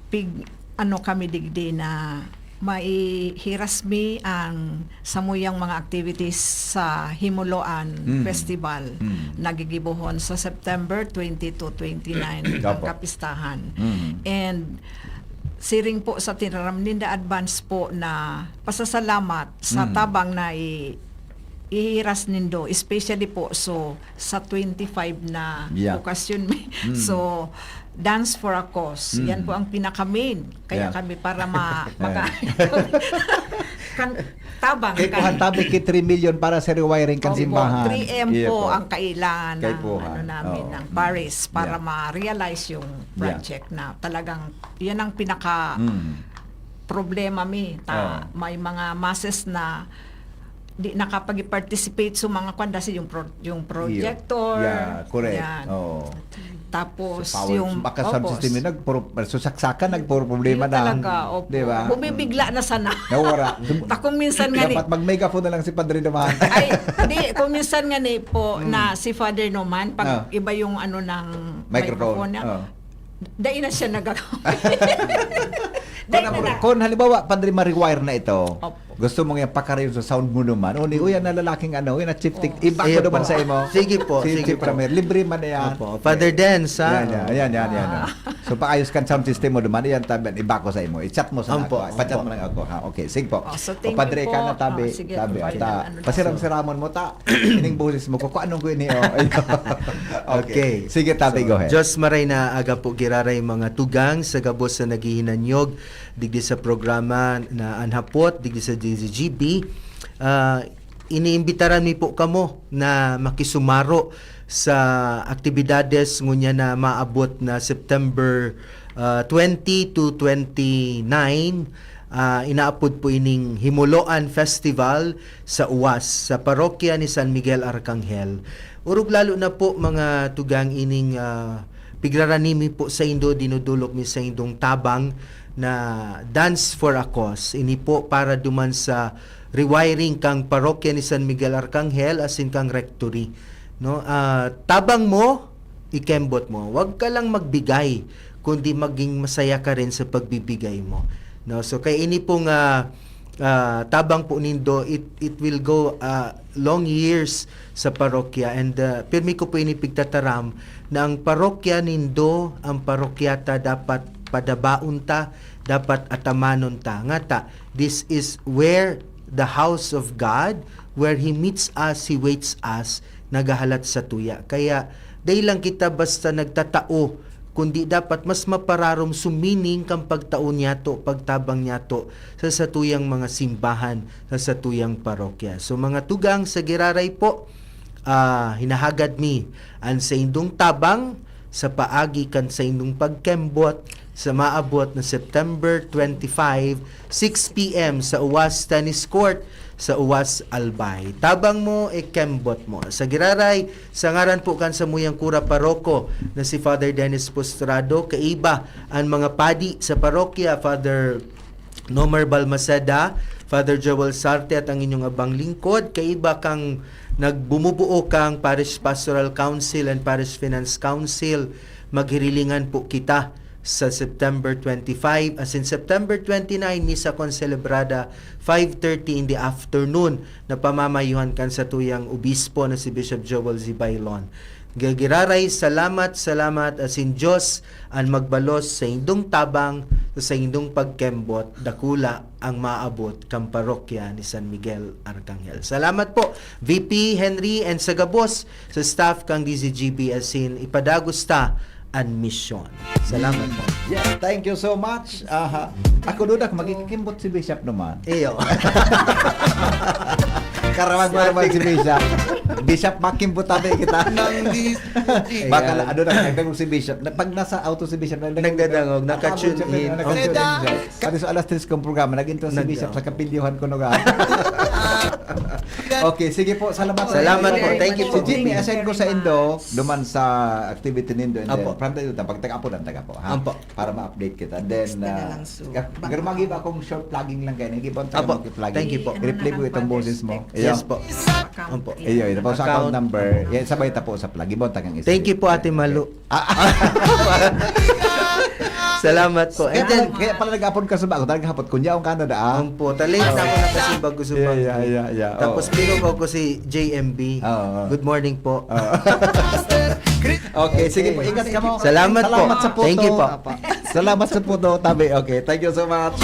pig ano kami digdi na maihiras mi ang samuyang mga activities sa Himuloan Mm. Festival Mm. na gigibohon sa September twenty to twenty-nine ang Opo. kapistahan. Mm. And siring po sa tinaram ninda, advance po na pasasalamat sa Mm. tabang na i- ihiras nindo, especially po so sa twenty-five na Yeah. okasyon mi. Mm. So, Dance for a Cause. Mm. Yan po ang pinaka-main. Kaya Yeah. kami para ma maka kan tabang Kay kan- kuhan tabi ki three million para sa rewiring kan Opo, simbahan. three M Iya po po. ang kailangan Kay ng kuhan. ano namin, Oo. ng parish para Yeah. ma-realize yung Yeah. project na talagang yan ang pinaka Mm. problema mi. Ta, Oo. may mga masses na di nakapag-participate sa mga kwan, dahil yung pro, yung projector. Yeah, correct. Yan. Oo. Tapos Sa power, yung baka sound opo. System yun, nagpuro, susaksakan, nagpuro problema Yun na. talaga, opo. Di ba? Bumibigla na sana. Nawara. Ta kung minsan nga ni, Dapat mag-megaphone na lang si Padre naman. ay, di, kung minsan nga ni po Mm. na si Father Noman, pag Ah. iba yung ano ng Microphone. niya, Oh. dahil na siya nagagamit. Kung, Dahil na na. kung halimbawa, Padre, ma-rewire na ito, Opo. gusto mo nga pakarayon sa sound mo naman, o ni uyan na lalaking ano, uyan na chief tech, Oh. iba ko Sige naman po. sa imo. Sige po, Si sige chief po. Ramir, libre man na yan. Opo. Father Dance, ha? Yan, yan, yan, yan, yan. So, paayos kan sound system mo naman, yan tabi, iba ko sa imo. I-chat mo sa Opo, ako. I-chat opo. mo lang ako, ha? Okay, sige po. Oh, so, O, thank Padre, you po. ka na tabi, Oh, sige, tabi. Father, At, ah, ano na pasiram-siramon mo ta. Ining boses mo ko, kung anong ko ini, oh. Okay. Sige, tabi, So, go ahead. Diyos maray na aga po giraray mga tugang sa gabos na naghihinanyog digdi sa programa na An Hapot, digdi sa D Z G B. Ah, iniimbitaran mi po kamo na makisumaro sa aktibidades ngunya na maabot na September, ah, twenty to twenty-nine. Ah, inaapod po ining Himuloan Festival sa Uwas, sa parokya ni San Miguel Arcangel. Orog lalo na po, mga tugang, ining, ah, pigrarani mi po saindo, dinudulok mi saindong tabang na Dance for a Cause. Ini po para duman sa rewiring kang parokya ni San Miguel Arcangel asin kang rectory, no? Ah, tabang mo, ikembot mo. Huwag ka lang magbigay, kundi maging masaya ka rin sa pagbibigay mo, no? So, kay ini pong, ah, ah, tabang po nindo, it, it will go, ah, long years sa parokya. And, ah, pirmi ko po ini pigtataram na ang parokya nindo, ang parokya ta, dapat padabaon ta, dapat atamanon ta. Ngata, this is where the house of God, where He meets us, He waits us, nagahalat sa tuya. Kaya, dai lang kita basta nagtatao, kundi dapat mas mapararom sumining kan pagtao niyato, pagtabang niyato sa satuyang mga simbahan, sa satuyang parokya. So, mga tugang, sa giraray po, ah, hinahagad mi an saindong tabang sa paagi kan saindong pagkembot sa maabot na September twenty-five, six p m sa Uwas Tennis Court, sa Uwas, Albay. Tabang mo, ikembot mo. Sa giraray, sa ngaran po kan samuyang kura paroko na si Father Dennis Postrado, kaiba an mga padi sa parokya, Father Nomer Balmaceda, Father Joel Sarte at ang inyong abang lingkod, kaiba kang nagbumubuo kang Parish Pastoral Council and Parish Finance Council. Maghirilingan po kita sa September twenty-five, as in September twenty-nine, Misa Concelebrada, five thirty in the afternoon, na pamamayuhan kan satuyang obispo na si Bishop Joel Zibaylon. Gagiraray, salamat, salamat, asin Diyos an magbalos sa indong tabang, sa indong pagkembot, dakula ang maabot kan parokya ni San Miguel Arcangel. Salamat po, V P Henry, and sa gabos sa staff kang D Z G B, asin ipadagos ta an misyon. Salamat po. Yes, thank you so much. Aha. Ako, Dudak, magkikimbot si Bishop naman. Iyo. Karawag mo naman si Bishop. Bishop, makimbot tabi kita. Ng D Z G. Baka Ayan. la, ano na, nagdangog si Bishop. Na, pag nasa auto si Bishop, nagdangog. Nagdadangog, Nakabot naka-tune siya, in. naka-tune Opo. siya. Pati sa alas tres kong programa, nag-intro si Nag- Bishop sa kapilyohan ko, no, ga? Okay, sige po. Salamat. Salamat po. Thank you po. Si Jimmy, assign ko sa indo, duman sa activity nindo. And then, Apo. From time to time, pag taga-apo lang, taga-apo, ha? Apo. Para ma-update kita. And then, Text na uh, lang, so, gag- baka- garo mag-iba akong short vlogging lang kayo. Nag-iba ang Apo. taga-vlogging. Thank you po. I-replay ko itong boses mo. Yes po. Iyo, ito po sa account number. Yan, sabay tapo sa plug. Ibon tagang isa. Thank you po, Ate Malu. Ah, Salamat po. And kaya, then, pala, kaya pala nag-apon ka sa bago. Talagang hapot. Kunya ang Canada, ah. Ang po, talay na ako nakasibag ko sa Yeah, bago. Yeah, yeah, yeah. Tapos, Oh. pinukaw ko si J M B. Oo. Good morning po. Oo. Okay, sige po. Ingat ka mo. Salamat po. Salamat sa puto. Thank you po. Salamat sa puto, tabi. Okay, thank you so much.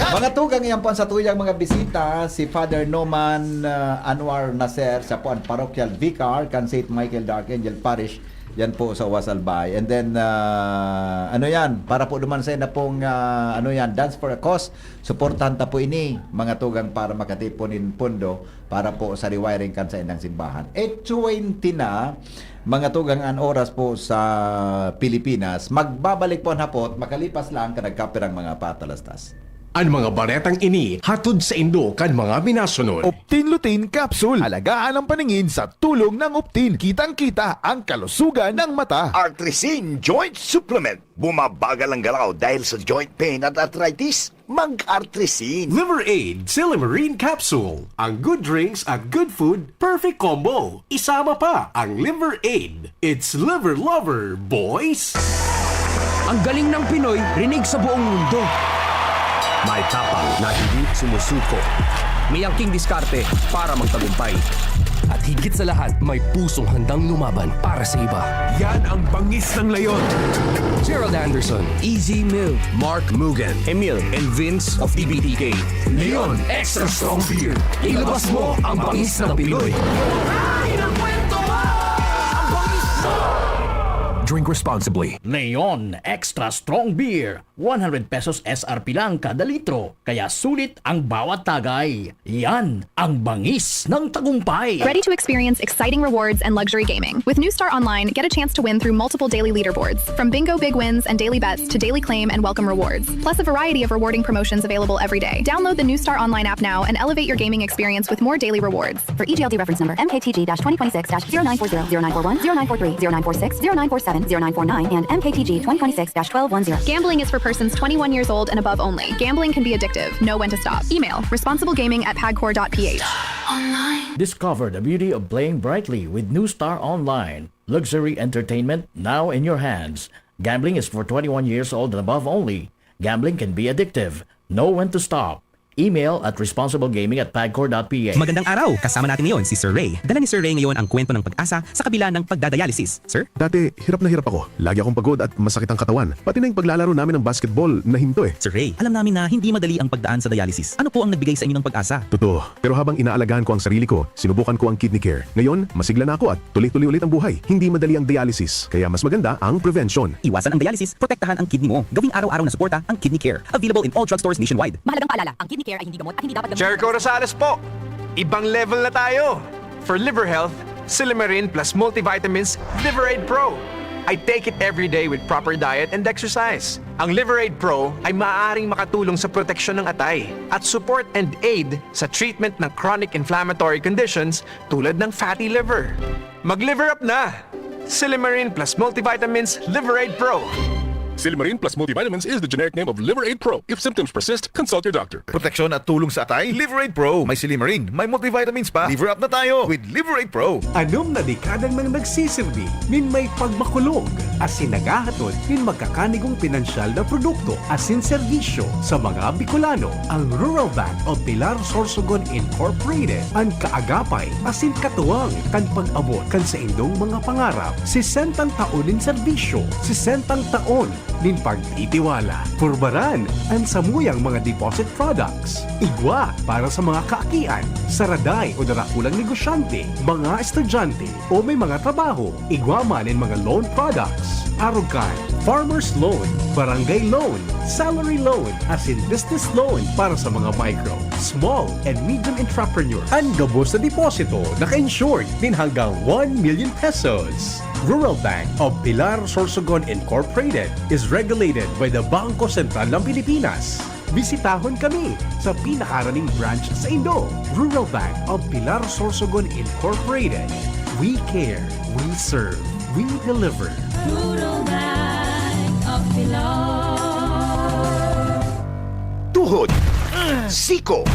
Mga tugang, yan po ang satuyang mga bisita, si Father Noman, uh, Anwar Nasser, siya po ang parochial vicar kan Saint Michael the Archangel Parish, yan po sa Uwas, Albay. And then, uh, ano yan, para po duman sa na pong, uh, ano yan, Dance for a Cause, suportahan ta po ini, mga tugang, para makatipon in pondo para po sa rewiring kan sa indang simbahan. Eight twenty na, mga tugang, an oras po sa Pilipinas. Magbabalik po ang hapot, makalipas lang ka nagkapirang mga patalastas. An mga baretang ini hatod sa indo kan mga minasunod. Optin Lutein Capsule. Alagaan ang paningin sa tulong ng Optin. Kitang-kita ang kalusugan ng mata. Artrisin Joint Supplement. Bumabagal ang galaw dahil sa joint pain at arthritis? Mag-Artrisin. Liver Aid, Silymarin Capsule. Ang good drinks at good food, perfect combo. Isama pa ang Liver Aid. It's Liver Lover, boys! Ang galing ng Pinoy, rinig sa buong mundo. May tapang na hindi sumusuko. May angking diskarte para magtagumpay. At higit sa lahat, may pusong handang lumaban para sa iba. Yan ang bangis ng leon. Gerald Anderson, Easy Move, Mark Mugen, Emil, and Vince of T B T K. Leon Extra Strong Beer. Ilabas mo ang bangis ng Pinoy. Drink responsibly. Leon Extra Strong Beer. One hundred pesos S R P lang kada litro, kaya sulit ang bawat tagay. Yan ang bangis ng tagumpay. Ready to experience exciting rewards and luxury gaming? With New Star Online, get a chance to win through multiple daily leaderboards, from bingo big wins and daily bets to daily claim and welcome rewards, plus a variety of rewarding promotions available every day. Download the New Star Online app now and elevate your gaming experience with more daily rewards. For E G L D reference number, M K T G twenty twenty-six dash zero nine four zero, zero nine four one, zero nine four three, zero nine four six, zero nine four seven, zero nine four nine, and M K T G twenty twenty-six dash twelve one zero. Gambling is for persons twenty-one years old and above only. Gambling can be addictive. Know when to stop. Email responsiblegaming at pagcor dot p h. Discover the beauty of playing brightly with New Star Online. Luxury entertainment now in your hands. Gambling is for twenty-one years old and above only. Gambling can be addictive. Know when to stop. Email at responsiblegaming at pagcor dot p h. Magandang araw! Kasama natin ngayon si Sir Ray. Dala ni Sir Ray ngayon ang kwento ng pag-asa sa kabila ng pagdadialysis. Sir? Dati, hirap na hirap ako. Lagi akong pagod at masakit ang katawan. Pati na yung paglalaro namin ng basketball, nahinto eh. Sir Ray, alam namin na hindi madali ang pagdaan sa dialysis. Ano po ang nagbigay sa inyo ng pag-asa? Totoo. Pero habang inaalagaan ko ang sarili ko, sinubukan ko ang Kidney Care. Ngayon, masigla na ako at tuloy-tuloy ulit ang buhay. Hindi madali ang dialysis, kaya mas maganda ang prevention. Iwasan ang dialysis, protektahan ang kidney mo. Gawing araw-araw na suporta ang Kidney Care. Available in all drugstores nationwide. Mahalagang paalala, ang Kidney Care ay hindi gamot at hindi dapat gamitin. Jericho Rosales po! Ibang level na tayo! For liver health, Silymarin plus multivitamins, Liver Aid Pro. I take it every day with proper diet and exercise. Ang Liver Aid Pro ay maaaring makatulong sa proteksyon ng atay at support and aid sa treatment ng chronic inflammatory conditions tulad ng fatty liver. Mag-liver up na! Silymarin plus multivitamins, Liver Aid Pro. Silymarin plus multivitamins is the generic name of Liver Aid Pro. If symptoms persist, consult your doctor. Proteksyon at tulong sa atay, Liver Aid Pro. May silymarin, may multivitamins pa. Liver up na tayo with Liver Aid Pro. Anom na dekada nang nagsisirbi nin may pagmakulog asin naghahatod nin magkakanigong pinansyal na produkto asin serbisyo sa mga Bicolano. Ang Rural Bank of Pilar Sorsogon Incorporated, an kaagapay asin katuwang kan pag-abot kan saindong mga pangarap. Sesentang taon nin serbisyo, sesentang taon nin pagtitiwala. Purbaran an samuyang mga deposit products. Igwa para sa mga kaakian, saraday o darakulang negosyante, mga estudyante, o may mga trabaho. Igwa man nin mga loan products. Arog kan farmer's loan, barangay loan, salary loan, asin business loan para sa mga micro, small, and medium entrepreneur. An gabos na deposito naka-insured nin hanggang one million pesos. Rural Bank of Pilar Sorsogon Incorporated is regulated by the Bangko Sentral ng Pilipinas. Bisitahon kami sa pinakaraning branch sa Indo, Rural Bank of Pilar Sorsogon Incorporated. We care, we serve, we deliver. Rural Bank of Pilar. Tuhod, siko,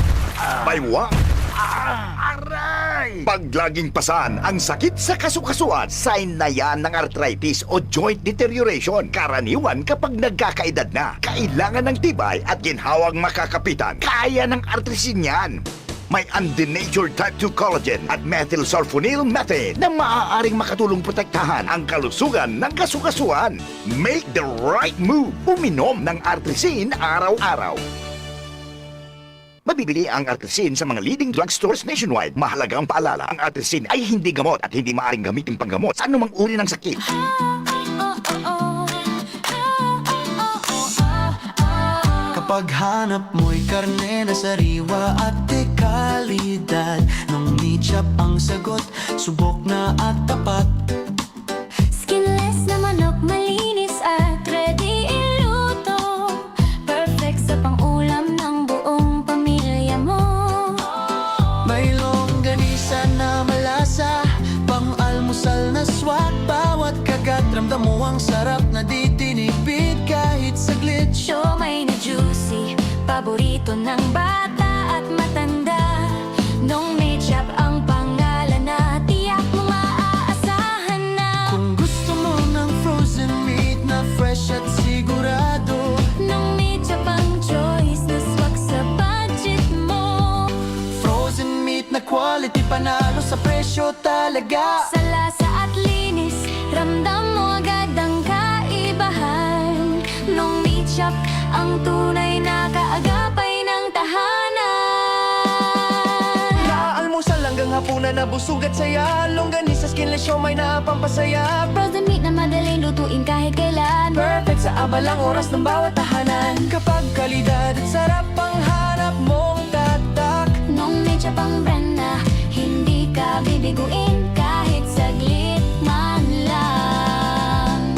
baywang, aray! Pag laging pasan ang sakit sa kasukasuan, sign na yan ng arthritis o joint deterioration. Karaniwan kapag nagkakaedad na, kailangan ng tibay at ginhawang makakapitan. Kaya ng Artrisin yan. May undenatured type two collagen at methylsulfonyl methane na maaaring makatulong protektahan ang kalusugan ng kasukasuan. Make the right move. Uminom ng Artrisin araw-araw. Mabibili ang Artrisin sa mga leading drugstores nationwide. Mahalagang paalala, ang Artrisin ay hindi gamot at hindi maaaring gamitin panggamot sa anumang uri ng sakit. Kapag hanap mo'y karne na sariwa at de kalidad, Nong Meat Shop ang sagot, subok na at tapat. Skinless na manok, malinis at ready iluto. Perfect sa pang-ulam ng buong pamilya mo. May longganisa na malasa, pang-almusal na swak. Bawat kagat, ramdam mo ang sarap na di tinipid kahit saglit. Siomai na juicy, paborito ng bata at matanda. Nong Meat Shop ang pangalan na tiyak mong maaasahan na. Kung gusto mo ng frozen meat na fresh at sigurado, Nong Meat Shop ang choice na swak sa budget mo. Frozen meat na quality, panalo sa presyo talaga. Sa lasa at linis, ramdam mo agad ang kaibahan. Nong Meat Shop ang tunay na kaagapay ng tahanan. Mula almusal hanggang hapunan na busog at saya. Longganisa, skinless siomai na pampasaya. Frozen meat na madaling lutuin kahit kailan. Perfect sa abalang oras ng bawat tahanan. Kapag kalidad at sarap ang hanap mong tatak. Nong Meat Shop ang brand na hindi ka bibiguin kahit saglit man lang.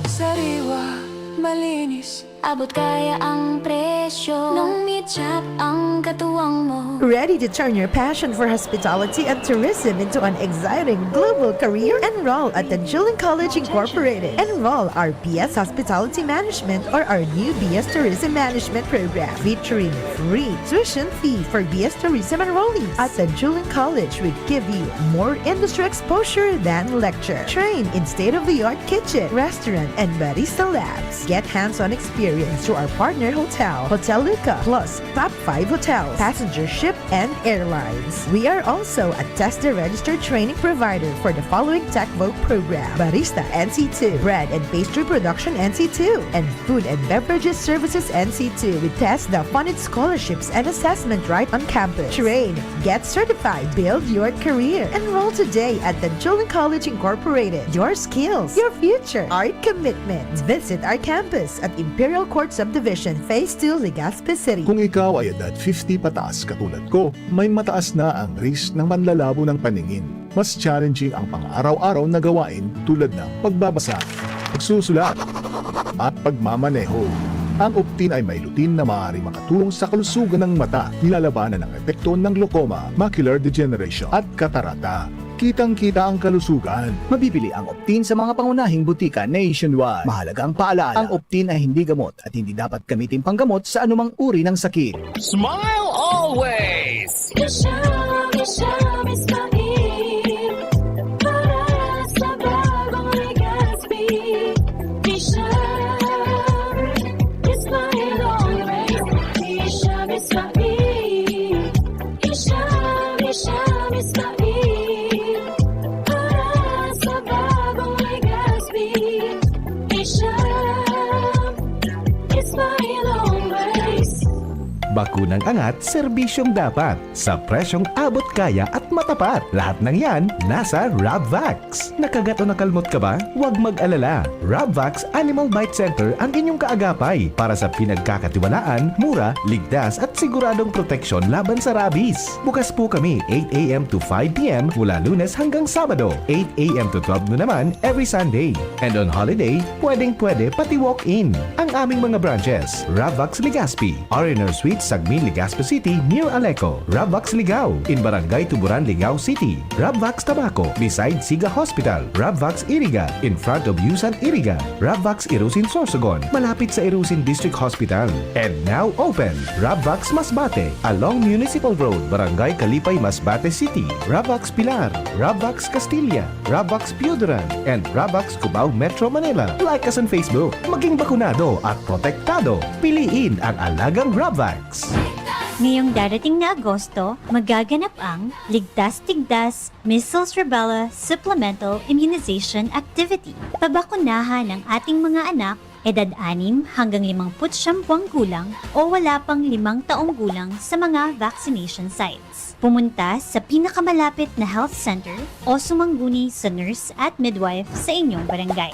Sariwa, malinis. Abot kaya ang presyo. Nong Meat Shop ang katuwang mo. Ready to turn your passion for hospitality and tourism into an exciting global career? Enroll at Tanchulan College Incorporated. Enroll our B S Hospitality Management or our new B S Tourism Management program featuring free tuition fee for B S Tourism enrollees. At Tanchulan College, we give you more industry exposure than lecture. Train in state-of-the-art kitchen, restaurant, and barista labs. Get hands-on experience through our partner hotel, Hotel Luca, plus top five hotels, passenger ship, and airlines. We are also a TESDA registered training provider for the following Tech Voc program: Barista N C two, Bread and Pastry Production N C two, and Food and Beverages Services N C two. With TESDA funded scholarships and assessment right on campus. Train, get certified, build your career. Enroll today at Tanchulan College Incorporated. Your skills, your future, our commitment. Visit our campus at Imperial Court Subdivision, Phase two, Legazpi City. Kung ikaw ay edad fifty pataas katulad ko, may mataas na ang risk ng manlalabo ng paningin. Mas challenging ang pang-araw-araw na gawain tulad ng pagbabasa, pagsusulat, at pagmamaneho. Ang Optin ay may lutein na maaaring makatulong sa kalusugan ng mata, nilalabanan ang epekto ng glaucoma, macular degeneration, at katarata. Kitang-kita ang kalusugan. Mabibili ang Optin sa mga pangunahing butika nationwide. Mahalagang paalala, ang Optin ay hindi gamot at hindi dapat gamitin panggamot sa anumang uri ng sakit. Smile always! Isha, Isha, Ismail. Para sa bagong Legazpi. Isha, Ismail always. Isha, Ismail. Isha, Isha, Ismail. Para sa bagong Legazpi. Isha, Ismail always. Bakunang angat, serbisyong dapat, sa presyong abot kaya at matapat. Lahat ng yan, nasa Rabvax. Nakagat o nakalmot ka ba? Huwag mag-alala. Rabvax Animal Bite Center ang inyong kaagapay para sa pinagkakatiwalaan, mura, ligtas at siguradong proteksyon laban sa rabies. Bukas po kami eight a m to five p m mula Lunes hanggang Sabado, eight a m to twelve noon naman every Sunday. And on holiday, pwedeng-pwede pati walk-in. Ang aming mga branches, Rabvax Legazpi, R and R Suite, Sagmin, Legazpi City, near Aleco, Rabvax Ligao, in Barangay Tuburan, Ligao City, Rabvax Tabaco, beside Siga Hospital, Rabvax Iriga, in front of Yusan Iriga, Rabvax Irusin Sorsogon, malapit sa Irusin District Hospital. And now open, Rabvax Masbate, along Municipal Road, Barangay Kalipay, Masbate City, Rabvax Pilar, Rabvax Castilla, Rabvax Pioduran, and Rabvax Cubao, Metro Manila. Like us on Facebook. Maging bakunado at protektado. Piliin ang alagang Rabvax. Ngayong darating na Agosto, magaganap ang Ligtas Tigdas Measles Rubella Supplemental Immunization Activity. Pabakunahan ang ating mga anak, edad anim hanggang limampu't siyam buwang gulang o wala pang limang taong gulang sa mga vaccination sites. Pumunta sa pinakamalapit na health center o sumangguni sa nurse at midwife sa inyong barangay.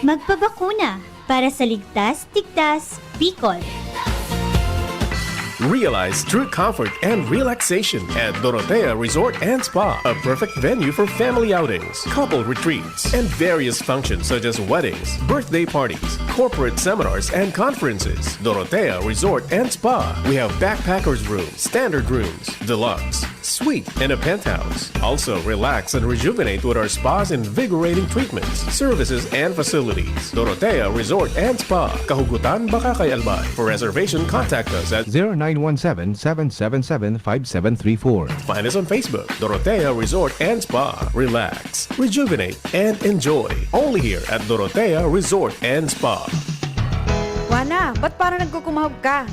Magpabakuna para sa ligtas, tigtas, Bicol! Realize true comfort and relaxation at Dorotea Resort and Spa, a perfect venue for family outings, couple retreats, and various functions such as weddings, birthday parties, corporate seminars, and conferences. Dorotea Resort and Spa. We have backpackers room, standard rooms, deluxe, suite, and a penthouse. Also, relax and rejuvenate with our spa's invigorating treatments, services, and facilities. Dorotea Resort and Spa, Kahugutan, Bacacay, Albay. For reservation, contact us at zero nine one seven, seven seven seven, five seven three four. Find us on Facebook, Dorotea Resort and Spa. Relax, rejuvenate, and enjoy. Only here at Dorotea Resort and Spa. Wana, ba't parang nagkukumahog ka?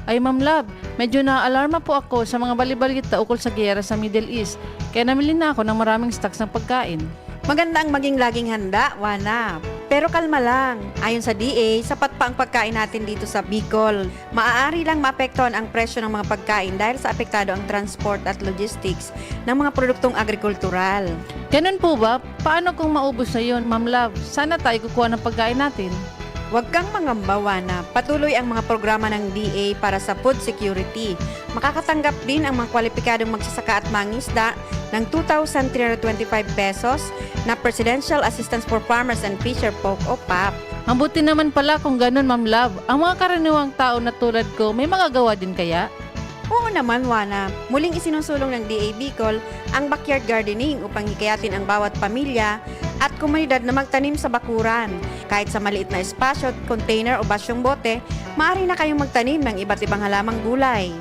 Ay, Ma'am Love, medyo naaalarma po ako sa mga balibalita ukol sa giyera sa Middle East, kaya namili na ako ng maraming stocks ng pagkain. Maganda ang maging laging handa, Wana. Pero kalma lang. Ayon sa D A, sapat pa ang pagkain natin dito sa Bicol. Maaari lang maapektuhan ang presyo ng mga pagkain dahil sa apektado ang transport at logistics ng mga produktong agrikultural. Ganun po ba? Paano kung maubos na yun, Ma'am Love? Saan na tayo kukuha ng pagkain natin? Huwag kang mangamba, Wana. Patuloy ang mga programa ng D A para sa food security. Makakatanggap din ang mga kwalipikadong magsasaka at mangisda ng two thousand three hundred twenty-five pesos na Presidential Assistance for Farmers and Fisher Folk o pap. Mabuti naman pala kung ganun, Ma'am Love. Ang mga karaniwang tao na tulad ko, may magagawa din kaya? Oo naman, Wana. Muling isinusulong ng D A Bicol ang backyard gardening upang hikayatin ang bawat pamilya at komunidad na magtanim sa bakuran, kahit sa maliit na espasyo, container o basyong bote, maaari na kayong magtanim ng iba't ibang halamang gulay.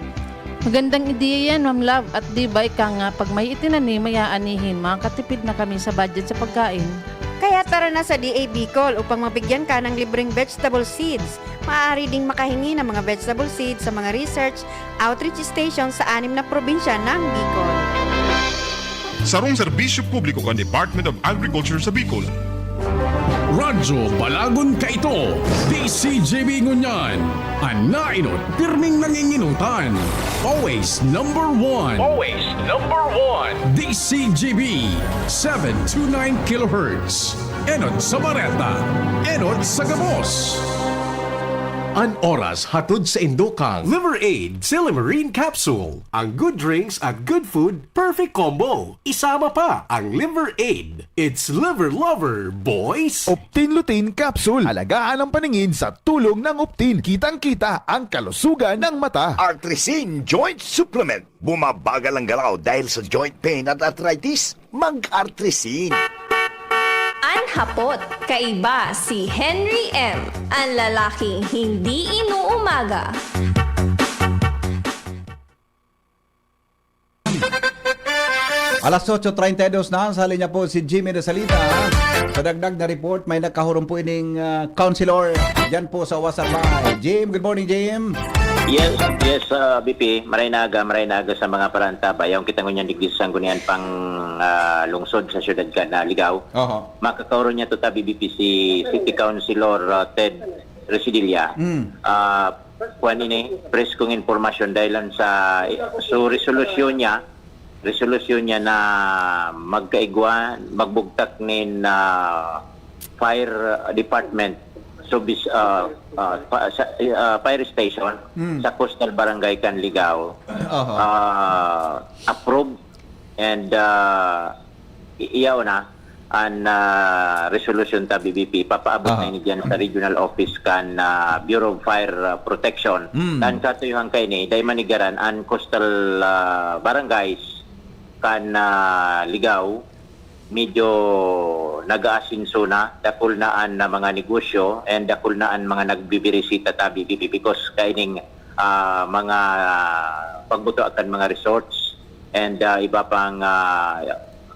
Magandang ideya yan, Ma'am Love. At di ba ika nga, pag may itinanim, may aanihin, makakatipid na kami sa budget sa pagkain. Kaya tara na sa D A Bicol upang mabigyan ka ng libreng vegetable seeds. Maaari ding makahingi ng mga vegetable seeds sa mga research outreach station sa anim na probinsya ng Bicol. Sarong serbisyo publiko kan Department of Agriculture sa Bicol. Radyo Balagon Kaito, D C G B ngunyan. An nainot, pirming nanginginotan. Always number one. Always number one. D C G B, seven two nine kilohertz. Enot sa bareta, enot sa gabos. An oras hatod sa indo kan Liver Aid Silimarin Capsule. Ang good drinks at good food, perfect combo. Isama pa ang Liver Aid. It's Liver Lover, boys! Optin Lutein Capsule. Alagaan ang paningin sa tulong ng Optin. Kitang-kita ang kalusugan ng mata. Artrisin Joint Supplement. Bumabagal ang galaw dahil sa joint pain at arthritis. Mag-Artrisin. An hapot, kaiba si Henry M, an lalaking hindi inuumaga. Alas otso treinta y dos na, sa linya po si Jimmy de Salita. Sa dagdag na report, may nagkahurong po ining ah, councilor dyan po sa Wasabay. Jim, good morning, Jim. Yes, yes, uh, B P, maray na aga, maray na aga sa mga parantabay. Yaon kita ngunyan digdi sa Sanggunian pang ah, lungsod sa siyudad kan Ligao. Oho. Makakauro niya to tabi B P si City Councilor ah, Ted Residilla. Mm. Ah, Kuan ini, preskong impormasyon dahil lang sa, so, resolusyon niya, resolusyon niya na magkaigwa, magbugtak nin, ah, fire department, so, bis-, ah, ah, pa-, sa, ah, fire station Mm. sa Coastal Barangay Canligao. Oho. Ah, approved and, ah, i-, iyaw na an, ah, resolution ta B B P, papaabot Aha. na ini diyan sa regional office kan, ah, Bureau of Fire, ah, Protection. Mm. Kan katuyuhan kaini, dai manigaran an coastal, ah, barangays kan, ah, Ligao, medyo nag-aasenso na, dakul na an, ah, mga negosyo, and dakul na an mga nagbibirisita ta B B P because kaining, ah, mga pagbuto kan mga resorts and, ah, iba pang, ah,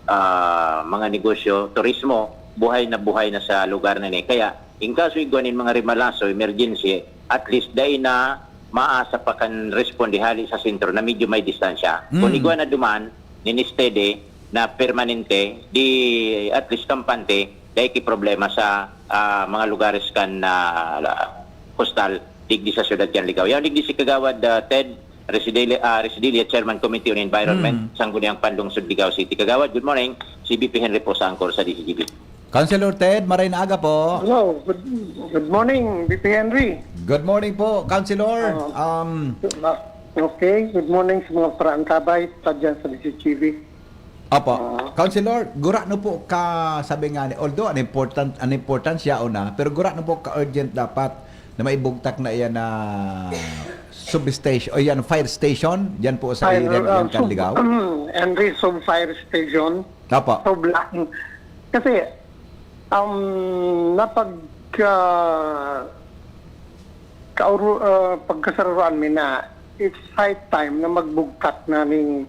ah, mga negosyo, turismo, buhay na buhay na sa lugar na ini. Kaya, in kaso igwa nin mga rimalaso, emergency, at least dai na maasa pa kan responde hali sa sentro na medyo may distansya. Kung Mm. igwa na duman, nin steady, na permanente, di at least kampante, dai ki problema sa, ah, mga lugares kan, ah, la-, kostal, digdi sa siyudad kan Ligao. Yan, digdi si Kagawad, ah, Ted Residelia, ah, Residelia, Chairman Committee on Environment, Mm. Sangguniang Panlungsod, Ligao City. Kagawad, good morning. Si B P Henry po sa angkor sa D Z G B. Councilor Ted, maray na aga po. Hello, good, good morning, B P Henry. Good morning po, Councilor. Ah, Um, ma-, okay, good morning sa mga paraantabay, ta dyan sa D Z G B. Opo. Ah. Councilor, gura no po ka, sabi nga ni, although an important, an importansya o na, pero gura no po ka-urgent dapat na maibugtak na iyan na substation, o iyan, fire station, diyan po sa Fire, area ah, ng sub-, Canligao? Henry, sub fire station. Opo. Sobra. Kasi, um, napag, ah, kauru-, ah, pagkasararoan mi na it's high time na magbugtak na ning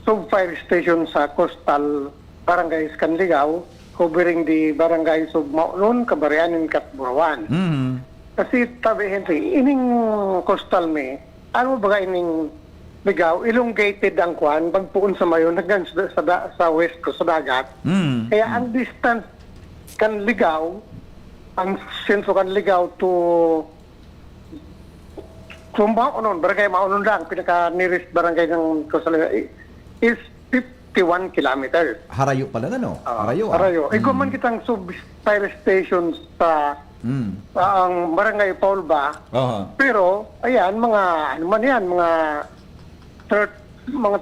sub fire station sa coastal barangays kan Ligao, covering the barangays of Maonon, Cabarian, and Catburawan. Mhm. Kasi, tabi, Henry, ining coastal mi, ano ba ining Ligao, elongated ang kwan, pagpoon sa Mayon hanggang sa, sa da-, sa west ko, sa dagat. Mm, Kaya mm. ang distance kan Ligao, ang sentro kan Ligao to, to Maonon, barangay Maonon lang, pinaka nearest barangay ng Coastal Ligao, i-, is fifty-one kilometers. Harayo pala na, no? Ah, Harayo, ah. harayo. Igwa man Mm. kitang sub fire stations sa, Mm. sa ang barangay Paul ba? Aha. Pero, ayan, mga, ano man yan, mga thir-, mga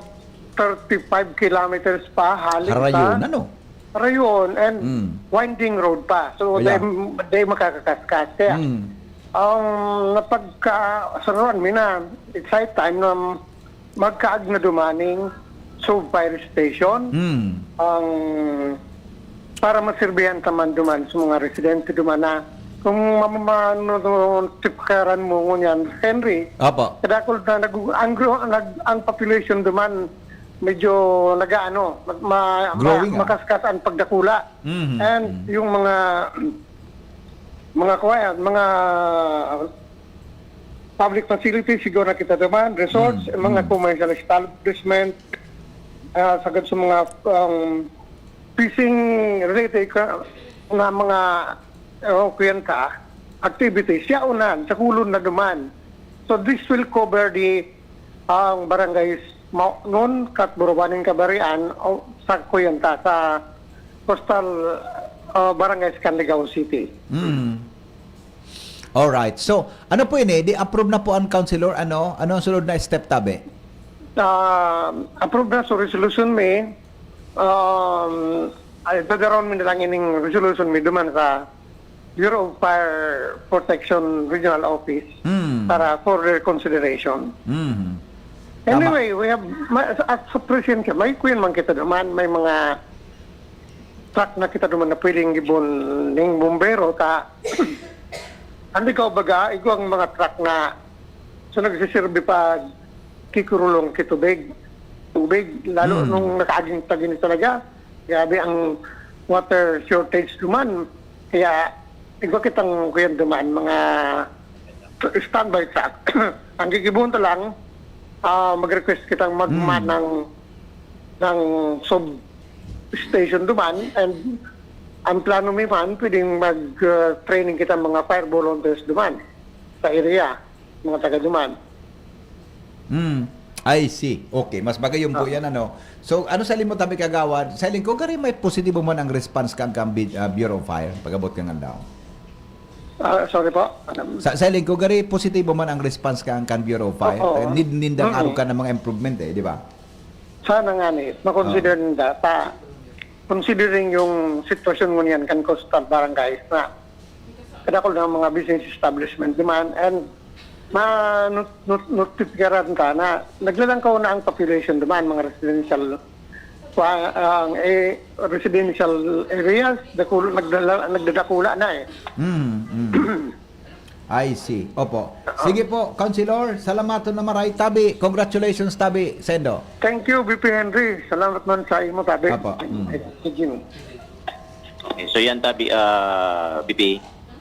thirty-five kilometers pa hali Harayo sa na, no? Harayon and Mm. winding road pa. So, Ayan. they, they makakakaskas. Kaya, Mm. ang napagka-, saruan mi na, it's high time na magkaag na dumaning sub fire station. Mm. Ang, para masirbihan ta man duman sa mga residente duman na kung mamamano tipkaran mo ngunyan, Henry, Apo. kadakul na nag-, ang, gro-, nag-, ang population duman medyo nag-aano, ma-, ma-, Growing, ah. makaskas ang pagdakula. Mhm. And Mhm. yung mga, mga kuwan, mga public facilities, siguro na kita duman, resorts, Mm, mga mm. commercial establishment, ah, sagad sa mga, um, fishing related ka, nga mga, oh, kuyan ka, activities, siya unan, sa kulon na duman. So this will cover the, ang barangays Maonon, Catburawan, Cabarian, o sa kuyan ta, sa coastal, ah, barangays kan Ligao City. Mm. Alright. So, ano po ini? Di approve na po ang councilor, ano? Ano ang sunod na step, tabi? Ah, approve na, so resolution mi. Um, ay, dadaron mi na lang ining resolution mi duman sa Bureau of Fire Protection Regional Office Hmm. para further consideration. Hmm. Tama. Anyway, we have, ma-, at sa present ka, may kuyan man kita duman, may mga truck na kita duman na pwedeng gibon ning bumbero, ta, hindi ka baga, igwang mga truck na, so, nagsisirbi pa, kikurulong kitubig, tubig, lalo Hmm. nung nakaaging tagin talaga, grabe ang water shortage duman. Kaya, igwa kitang kuyan duman, mga standby truck. Ang gigibon ta lang, ah, mag-request kitang magman Hmm. ng, ng sub station duman, and ang plano mi man, pwedeng mag, ah, training kita mga fire volunteers duman sa area. mga taga duman. Hmm. I see. Okay, mas bagay yun po Ah. yan, ano. So, ano sa imo tabi, Kagawad? Sa iling ko, gari may positibo man ang response kan, kan Bi- ah, Bureau of Fire, pag-abot kang aldaw. Ah, sorry po. Ano? Sa, sa iling ko, gari positibo man ang response kan, kan Bureau of Fire. Oo. Eh, need, need ang Mm. arog ka ng mga improvement eh, di ba? Sana nga ni, makonsider Oo. ninda ta, considering yung sitwasyon ngunyan kan coastal barangays na kadakol ng mga business establishment duman and ma-, not-, not-, notifikaran ta na naglalangkaw na ang population duman, mga residential, pa, ang, eh, residential areas, dakul-, nagdala-, nagdadakula na eh. Mm, mm. I see. Opo. Sige po, Councilor. Salamaton na maray. Tabi, congratulations, Tabi. Sendo. Thank you, B P Henry. Salamat man sa imo, tabi. Apo. Mm. Ay, Jim. Okay, so yan tabi, ah, B P,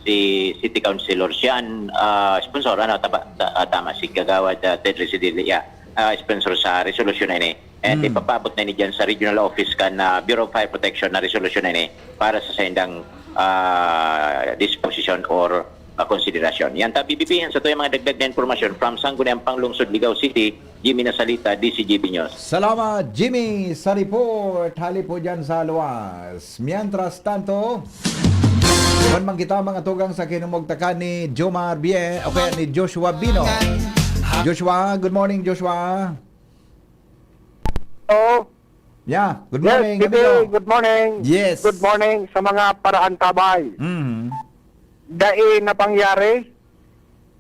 si City Councilor siyan, ah, sponsor, ano, taba, ta- ah, tama, si Kagawad ah, Ted Residilla, ah, sponsor sa resolusyon na ini. And Mm. ipapaabot na ini dyan sa regional office kan ah, Bureau of Fire Protection na resolusyon na ini para sa saindang ah, disposition or ah, konsiderasyon. Yan tabi, B P, yan sa tuyang mga dagdag na impormasyon from Sangguniang Panglungsod, Ligao City, Jimmy Nasalita, D C G B News. Salamat, Jimmy, sa report. Hali po dyan sa luwas. Mientras tanto, kun man kita mga tugang sa kinumugtakan ni Jomar Bien, o kaya ni Joshua Bino. Joshua, good morning, Joshua. Oh, Yeah, good yes, morning, Bibi, amigo. Good morning. Yes. Good morning sa mga paraantabay. Mhm. Dai na pangyari.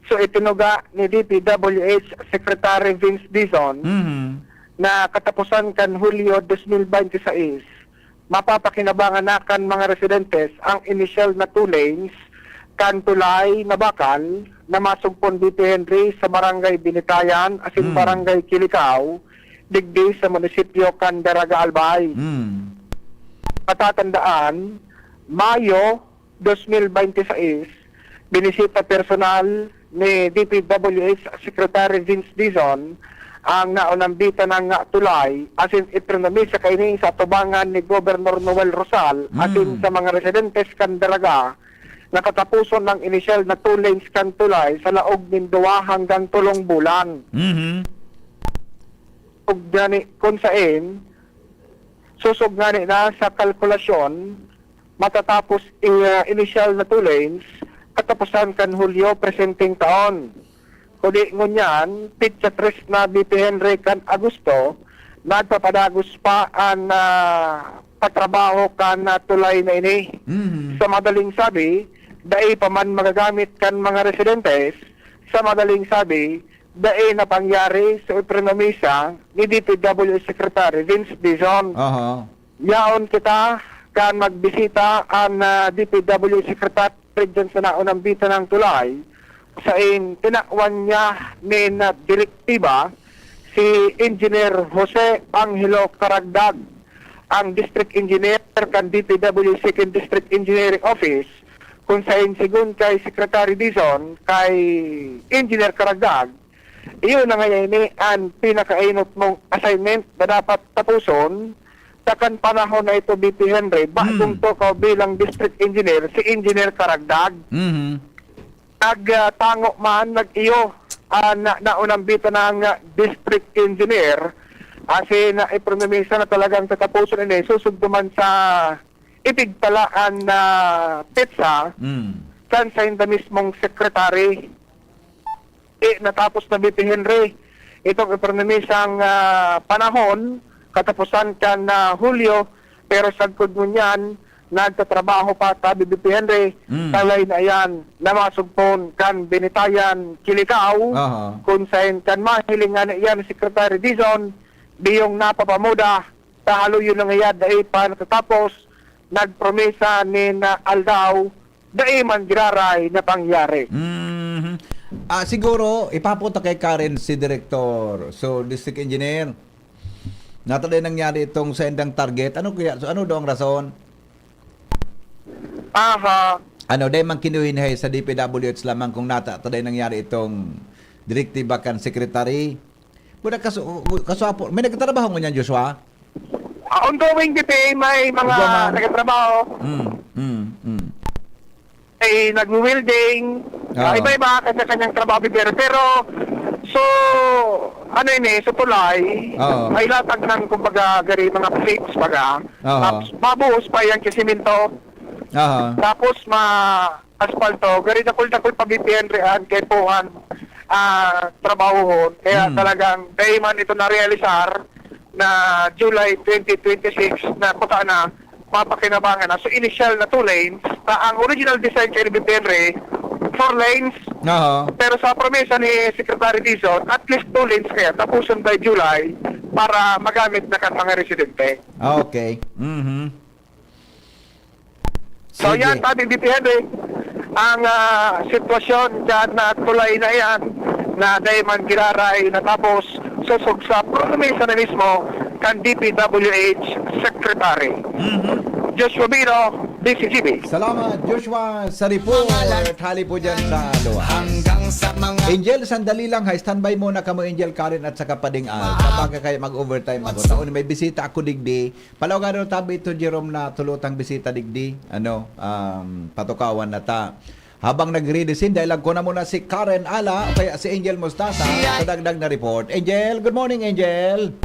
So, itinuga ni D P W H Secretary Vince Dizon Mhm. na katapusan kan Hulyo dos mil binte seis, mapapakinabangan na kan mga residentes ang inisyal na two lanes kan tulay na bakal na masugpon dito, Henry, sa Barangay Binitayan asin Hmm. Barangay Kilikao, digdi sa munisipyo kan Daraga, Albay. Mm. Matatandaan, Mayo dos mil binte seis, binisita personal ni D P W H Secretary Vince Dizon ang naunambitan na nga tulay, asin iprinumisa kaini sa atubangan ni Governor Noel Rosal, Mm. asin sa mga residentes kan Daraga, na tatapuson ang inisyal na two lanes kan tulay sa laog nin duwa hanggang tolong bulan. Mhm. Ug gani, kun saen, sosog ngani na sa kalkulasyon, matatapos in, uh, inisyal na two lanes katapusan kan Hulyo presenteng taon. Kundi ngunyan, pitsa tres na B P Henry kan Agosto, nagpapadagos pa an, ah, patrabaho kan, ah, tulay na ini. Mhm. Sa madaling sabi, dai pa man magagamit kan mga residentes. Sa madaling sabi, dai na pangyari sa ipromisa ni D P W Secretary Vince Dizon. Aha. Yaon kita kan magbisita an, ah, D P W Secretary dyan sa naunambitan ng tulay, sain tinawan niya nin, ah, direktiba si Engineer Jose Angelo Caragdag, ang District Engineer kan D P W Second District Engineering Office, kung sain sigun kay Secretary Dizon, kay Engineer Caragdag, iyon na ngayon ini an pinakainot mong assignment na dapat tapuson sa kan panahon na ito, B P Henry, bagong Hmm. tukaw bilang district engineer si Engineer Karagdag. Mhm. Nagtango man, nag-iyo, ah, na, naunambitan ng, ah, district engineer, asin na ipromisa na talagang tatapuson ini, susugduman sa ipigtalaan na petsa Mm. kan sainda mismong secretary. Eh, natapos na, B P Henry, itong ipromisang, ah, panahon, katapusan kan, ah, Hulyo, pero sagkod ngunyan, nagtatrabaho pa tabi, B P Henry, Mm. tulay na iyan na masugpon kan Binitayan, Kilikao, Aha. kung sain kan mahiling nga na iyan Secretary Dizon, diyong napapamuda, ta haluyon na ngaya dai pa natatapos, nagpromisa nin aldaw, dai man giraray na pangyari. Mhm. Ah, siguro, ipapunta kay Karen si Director. So, District Engineer, nata dai nangyari itong saindang target. Ano kaya? So, ano daw ang rason? Aha. Ano, dai man kinuhinay sa D P W H lamang kung nata, ta dai nangyari itong direktiba kan Secretary? Wala kaso, kaso apo, may nagtatrabaho ngunyan, Joshua? Ah, ongoing, B P, may mga Ongoing. nagtatrabaho. Mm, mm, mm. Ay, nagwi-welding. Ah, Oo. iba-iba, kanya-kanyang trabaho, bibero. Pero, so, ano ini, sa tulay, Oo. may latag ng, kumbaga, gari, mga plates, baga. Oo. Tapos, mabuhos pa yan, kisiminto. Aha. Tapos ma-aspalto, gari dakul-dakul pa B P N riyan, kaipuhan, ah, trabahuhon. Kaya Hmm. talagang dai man ito narealisar na July twenty twenty-six na kuta na mapakinabangan na. So, initial na two lanes, ta ang original design kay B P N ri, four lanes. Aha. Pero sa promesa ni Secretary Dizon, at least two lanes kaya, tapuson by July para magamit na kan mga residente. Ah, okay. Mhm. So, Sige. yan, sabi ni P N A, ang, ah, sitwasyon dyan na tulay na yan, na dai man giraray natapos, sosog sa promesa na mismo kan D P W H Secretary. Mhm. Joshua Bino, D C G B. Salamat, Joshua, sa report. Hali po dyan sa Loas. Hanggang sa mga Angel, sandali lang ha. Standby muna kamo, Angel Karen at saka Pading Al. Kapag kayo mag-overtime ako. Taon, may bisita ako digdi. Palawagan tabi ito, Jerome, na tulotang bisita digdi, ano, um, patukawan na ta. Habang nagre-resign, dahil lang ko na muna si Karen Ala o kaya si Angel Mostasa sa dagdag na report. Angel, good morning, Angel.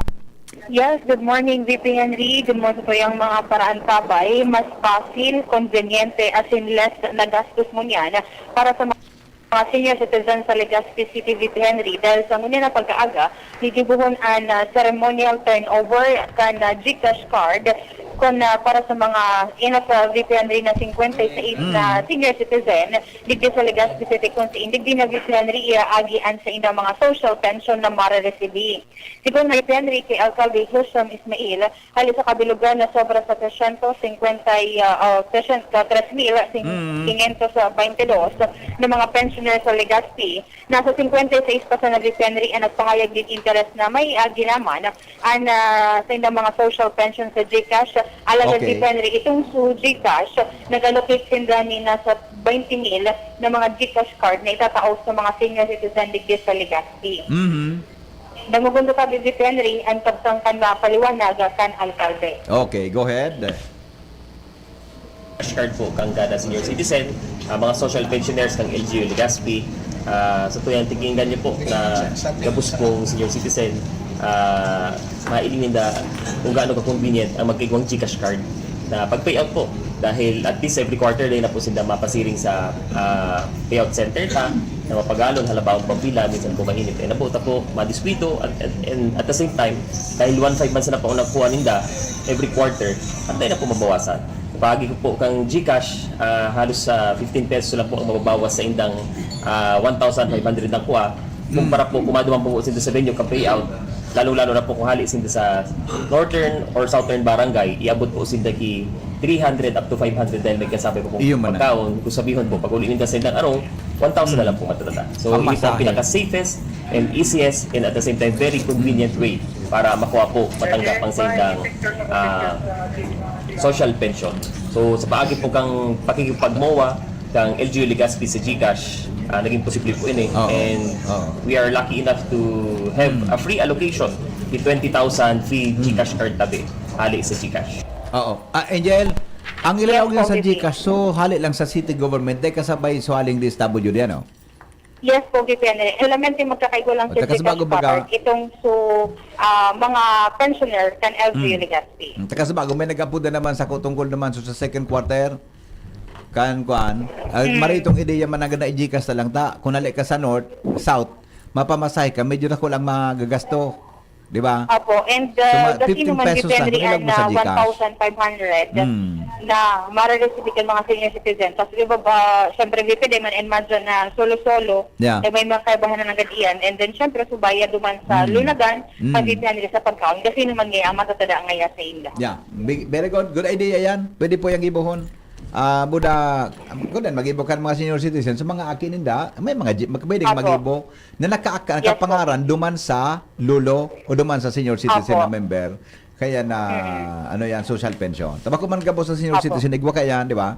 Yes, good morning, V P Henry. Good morning po yung mga paraan tabay. Mas fácil, konbenyente, as in less na gastos mo niyan para sa mga senior citizen sa Legazpi City, V P Henry, dahil sa ngunyan na pag-aaga, gigibohon an, ah, ceremonial turnover kan, ah, GCash card kun, ah, para sa mga ina sa V P Henry na singkwenta y seis na Mm. senior citizen digdi sa Legazpi City, kun sa indigdi na V P Henry iaagi an sa indang mga social pension na mareresibi. Sigon ni V P Henry kay Alcalde Hisham Ismail, hali sa kabilugan na sobra sa tresyentos singkwenta, ah, oh, tresyentos, ah, tres mil sing-, Mm. quinientos baynte dos na mga pensioner sa Legazpi, nasa singkwenta y seis pa sana, V P Henry, ang nagpahayag nin interes na may, ah, ginaman an, ah, sa indang mga social pension sa GCash. Alagad, Okay. V P Henry, itong su GCash, nag-allocate sinda ni nasa baynte mil na mga GCash card na itatao sa mga senior citizen digdi sa Legazpi. Mhm. Dangogon ta tabi, V P Henry, an kabtang kan mapaliwanag kan alkalde. Okay, go ahead. Cash card po kan kada senior citizen, ah, mga social pensioners kan L G U Legazpi. Ah, sa tuyang tinginggan niyo po na gabos pong senior citizen, ah, mahiling ninda kung gaano ka-convenient ang magkaigwang GCash card na pag-payout po. Dahil at least every quarter day na po sila mapasiring sa, ah, payout center ta, na mapagalon, halabaon pang pila, minsan po mainit. Eh, nabuta po, madiskwito, at, at, and at the same time, dahil one five man sana po ang nakuha ninda every quarter, at dahil na po mabawasan. Pagi ko po kang GCash, ah, halos sa fifteen pesos lang po ang mababawas sa indang, ah, one thousand five hundred na kuha. Kumpara po, kung maduman po sinda sa venue, ka payout, lalong-lalo na po kung hali sinda sa northern or southern barangay, iabot po sinda ki three hundred up to five hundred dahil may kasabay po pong Iyo man na. pagkaon. Kung sabihon po, pag uli ninda sa indang araw, one thousand na lang po matatanda. So, Ang ito ang masahe. pinaka-safest and easiest and at the same time very convenient way para makuha po matanggap ang sa indang, ah, social pension. So, sa paagi po kang pakikipag-MOA, kang L G U Legazpi sa GCash, ah, naging posible po ini. Oo. And Oo. we are lucky enough to have Hmm. a free allocation with twenty thousand free Hmm. GCash card tabi, hali sa GCash. Oo. Ah, Angel, ang Yes, ilaog niya sa Coffee Bean. GCash, so hali lang sa city government, dahil kasabay so haling D S W D, ano? Yes po, V P N. Solamente magkakaigo lang O, sa taga GCash Sabago baga. Card, itong so, ah, mga pensioner kan L G U Hmm. Legazpi. Hmm, taga Sabago, may nag-apoda naman sa kutungkol naman so, sa second quarter. Kan, kuan, ah, Hmm. maritong ideya man na ganda i-GCash na lang ta. Kung hali ka sa north, south, mapamasahe ka, medyo dako lang magagasto. Di ba? Apo, and, So, uh, ma-, kasi fifteen naman pesos lang, depende pakilog yan mo sa na GCash. one thousand five hundred Mm. na mare-receive kan mga senior citizen. Tas iba ba, syempre, V P, di man imagine na solo-solo, Yeah. eh, may mga kaibahan na nanggad iyan. And then, syempre, subaya duman sa Mm. lunagan, Mm. sa V P, sa pagkaon. Kasi naman nga, ang matatada nga ya sa inda. Yeah. Big, very good. Good idea yan. Pwede po yung ibuhon. Ah, buda, good din, mag-ibo kan mga senior citizen. Sa mga aki ninda, may mga ji-, mag-, pwedeng Apo. mag-ibo. Na naka-, Yes, nakapangaran po. duman sa lolo o duman sa senior citizen Apo. na member. Kaya na, Mm. ano yan, social pension. Tabako man gabos sa senior Apo. citizen, igwa ka yan, di ba?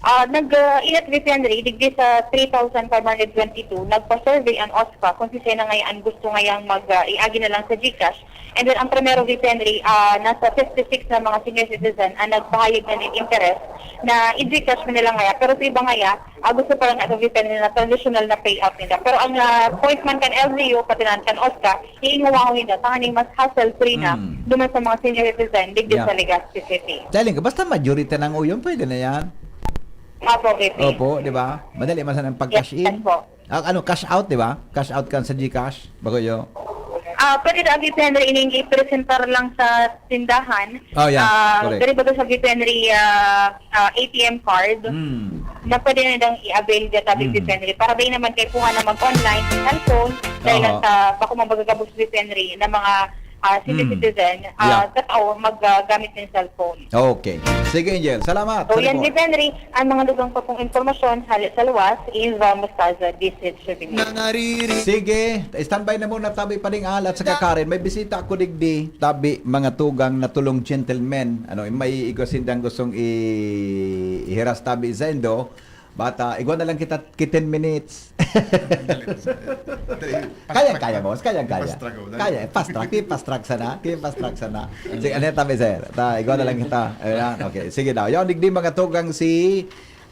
Ah, nag, ah, ingat V P Henry, digdi sa three thousand five hundred twenty-two, nagpa-survey an OSCA kung si Sena ngayon gusto ngayang mag, ah, iagi na lang sa GCash. And then, ang primero V P Henry, ah, nasa fifty-six na mga senior citizen ang nagpahayag na nin interes na i-GCash mo nila ngaya. Pero sa iba ngaya, ah, gusto pa lang na V P Henry na traditional na payout nila. Pero ang, ah, point man kan L G U, pati na kan OSCA, iinguwahon nila, tanganing mas hassle-free na, Mm. duman sa mga senior citizen, digdi Yeah. sa Legazpi City. Dahil nga, basta majority ng uyon, pwede na yan. Opo, V P. Opo, di ba? Madali man sana ang pag-cash Yes, in. po. Ah, ano, cash out, di ba? Cash out kan sa GCash, bago yo. Ah, pwede na, V P Henry, ining i-presentar lang sa tindahan. Oh, yeah. Ah, Correct. Diri bago sa V P Henry, ah, ah, A T M card Hmm. na pwede na nang i-avail dyan sa Mm. V P Henry. Para di naman kaipuhan na mag-online sa cellphone dahil Oo. lang sa bako magagabos V P Henry na mga, ah, senior Mm. citizen, ah, Yeah. sa tao maggamit ng cellphone. Okay. Sige, Angel. Salamat So, sa yan, report. V P Henry, ang mga dugang pa pong impormasyon, hali sa luwas, Inva Mostaza, D Z Souvenir. Sige, standby na muna, tabi Pading Al at saka Karen. May bisita ako digdi, tabi mga tugang na tulong gentlemen. Ano, may igwa sindang gustong i-, ihiras tabi saindo. Bata, igwa na lang kita ki ten minutes. Kaya, kaya, boss. Kaya, kaya. Fast track, oh, dali. Kaya, fast track. Ki fast track sana. Ki fast track sana. Sige, ano yung tabi, sir? Ta, igwa na lang kita. Ayan, okay. Sige daw. Yung digdi mga tugang si,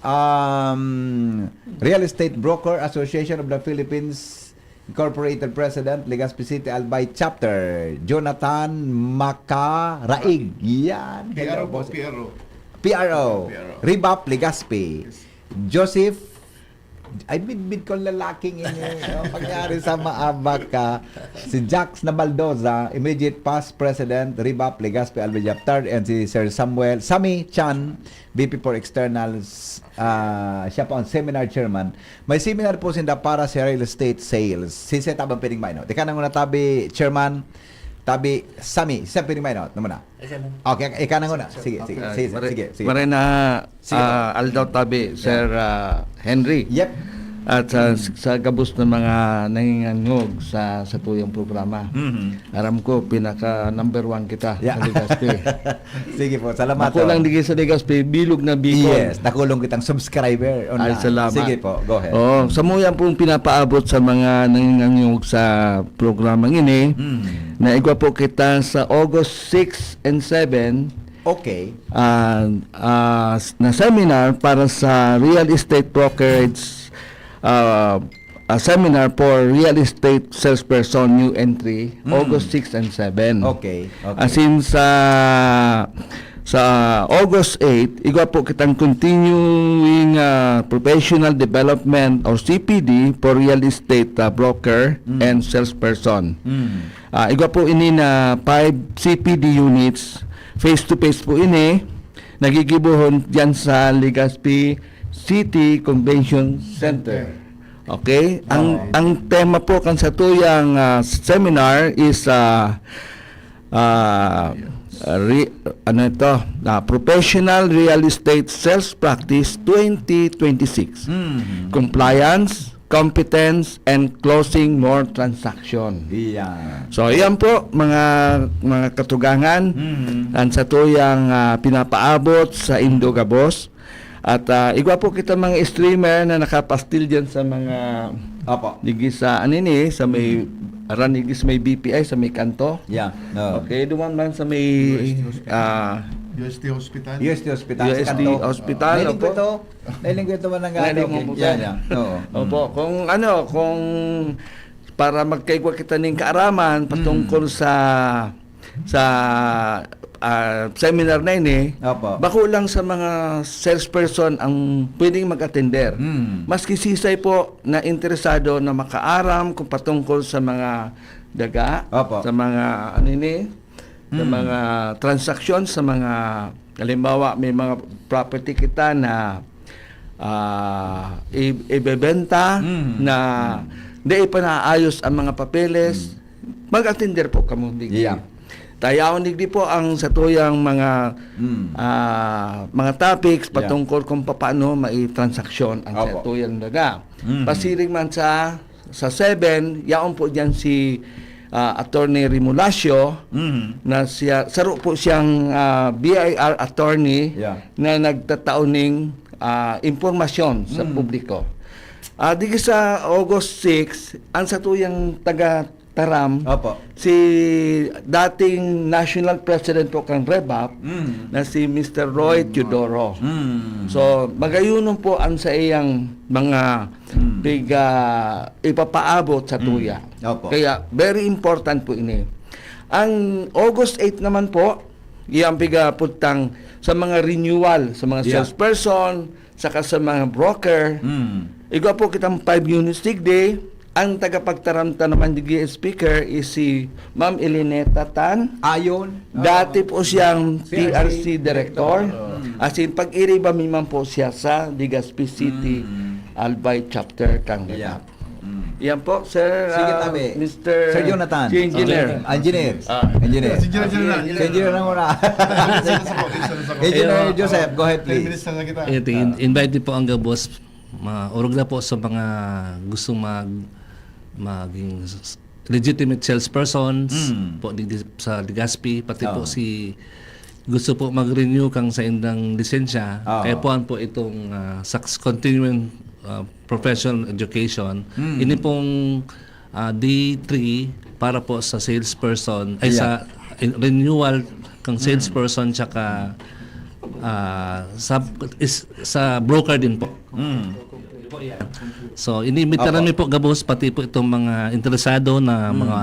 um, Real Estate Broker Association of the Philippines Incorporated President, Legazpi City, Albay Chapter, Jonathan Macaraig. Yan. P R O Hello, po, boss. P R O. P R O. P R O. Rebap, Legazpi. Yes. Joseph, ay, midmid kong lalaking ini, no? Pangyari sa maabak ka. Si Jax Nabaldoza, immediate past president, Rebap, Legazpi, Albay Chapter, and si Sir Samuel, Sammy Chan, V P for Externals, ah, siya po ang seminar chairman. May seminar po sinda para sa real estate sales. Sisay tabang pining maino. Di ka nang una tabi, chairman, tabi, Sami. Sisay pining maino. Ano muna? Ikaw na. Okay, ikaw nang una. Sige, sige, Okay. sige, Mare-, sige, sige. Mare na, Sige, ah, aldaw tabi, Yeah. Sir, ah, Henry. Yep. At sa, Mm. sa gabos ng mga nangingangog sa, sa tuyang programa. Mhm. Aram ko, pinaka number one kita Yeah. sa Legazpi. Sige po, salamat Ako po. lang digdi sa Legazpi, bilog na Bicol. Yes, nakulong kitang subscriber. Ay, Una. salamat. Sige po, go ahead. Oo, samuya pong pinapaabot sa mga nangingangog sa programang ini, Mm. na igwa po kita sa August six and seven, Okay. ah, ah, s-, na seminar para sa real estate brokerage, ah, a seminar for real estate salesperson, new entry, Mm. August six and seven. Okay, okay. As in, sa, sa August eight, igwa po kitang continuing, ah, professional development or C P D for real estate, ah, broker Mm. and salesperson. Mm. Ah, igwa po ini na five C P D units, face-to-face po ini, nagigibohon diyan sa Legazpi City Convention Center. Center. Okay? Ang, Oo. ang tema po kan satuyang, ah, seminar is, ah, ah, Yes. re-, ano ito? Ah, Professional Real Estate Sales Practice twenty twenty-six. Mhm. Compliance, competence, and closing more transaction. Iyan. So, iyan po, mga, mga katugangan, Mhm. ang satuyang, ah, pinapaabot sa Indo gabos. At, ah, igwa po kita mga streamer na nakapastil diyan sa mga Opo. digdi sa, ano ini, sa may, Mhm. aran digdi sa may B P I, sa may kanto. Yeah. Oo. Okay, duman man sa may, U S T Hospital. ah, U S T Hospital. U S T Hospital, sa U S T kanto. Hospital, Meron po opo. ito. Nailing ko ito man ang Nailing ano, mo okay. po Yeah, yan. yeah. Oo. Opo, Mm. kung ano, kung para magkaigwa kita ning kaaraman patungkol Mm. sa, sa, ah, seminar na ini, Opo. bako lang sa mga salesperson ang pwedeng mag-attender. Mm. Maski sisay po na interesado na makaaram kung patungkol sa mga daga, Opo. sa mga, ano ini, sa Mm. mga transaksyon, sa mga, halimbawa, may mga property kita na, ah, i-, ibebenta Mm. na Mm. di pa naayos ang mga papeles, Mm. mag-attender po kamo digdi. Yeah. Tayawon digdi po ang satuyang mga, Mm. ah, mga topics Yeah. patungkol kung papaano maitransaksyon ang Opo. satuyang daga. Mm. Pasiring man sa sa seven, yaon po diyan si, ah, Attorney Remulacio, Mhm. na siya, saro po siyang, ah, B I R attorney Yeah. na nagtatao ning, ah, impormasyon sa Mm. publiko. Ah, digi sa August six, ang satuyang taga-Taram, Opo. si dating National President po kan REVAP Mm. na si Mister Roy Mm. Teodoro. Mm. So, magayunon po ang sa iyang mga Mm. piga-, ipapaabot sa Mm. tuya. Opo. Kaya, very important po ini. Ang August eight naman po, iyang piga-, putang sa mga renewal, sa mga Yeah. salesperson, saka sa mga broker. Mm. Igwa po kitang five units digdi. Ang tagapagtaram ta naman digdi speaker is si Ma'am Elineta Tan. Ayon. Dati Oo. po siyang P R C P R C director. director. Oo. As in, pag-iriba mi man po siya sa Legazpi City, Mm. Albay Chapter, kang Yeah. Mm. Yan po, Sir, Sige, ah, tabi. Mister Sir Jonathan. Si Engineer. Engineer. Ah. Engineer. Si Engineer, Engineer. Si Engineer na muna. Engineer Joseph, go ahead, Ten please. minutes na lang kita. Ito, in-, invite po ang gabos. Ma-, orog na po sa mga gustong mag-, maging s-, legitimate salespersons Mm. po di, di, sa Legazpi, pati po Oh. si gusto po mag-renew kang sa indang lisensya, Oo. kaya po ang po itong, ah, sa continuing, ah, professional education. Mm. Ini pong, ah, D three para po sa salesperson, ay, Yeah. sa in-, renewal kang Mm. salesperson tsaka, ah, sa, is, sa broker din po. Mm. So, iniimbitaran Opo. mi po gabos, pati po itong mga interesado na Mm. mga,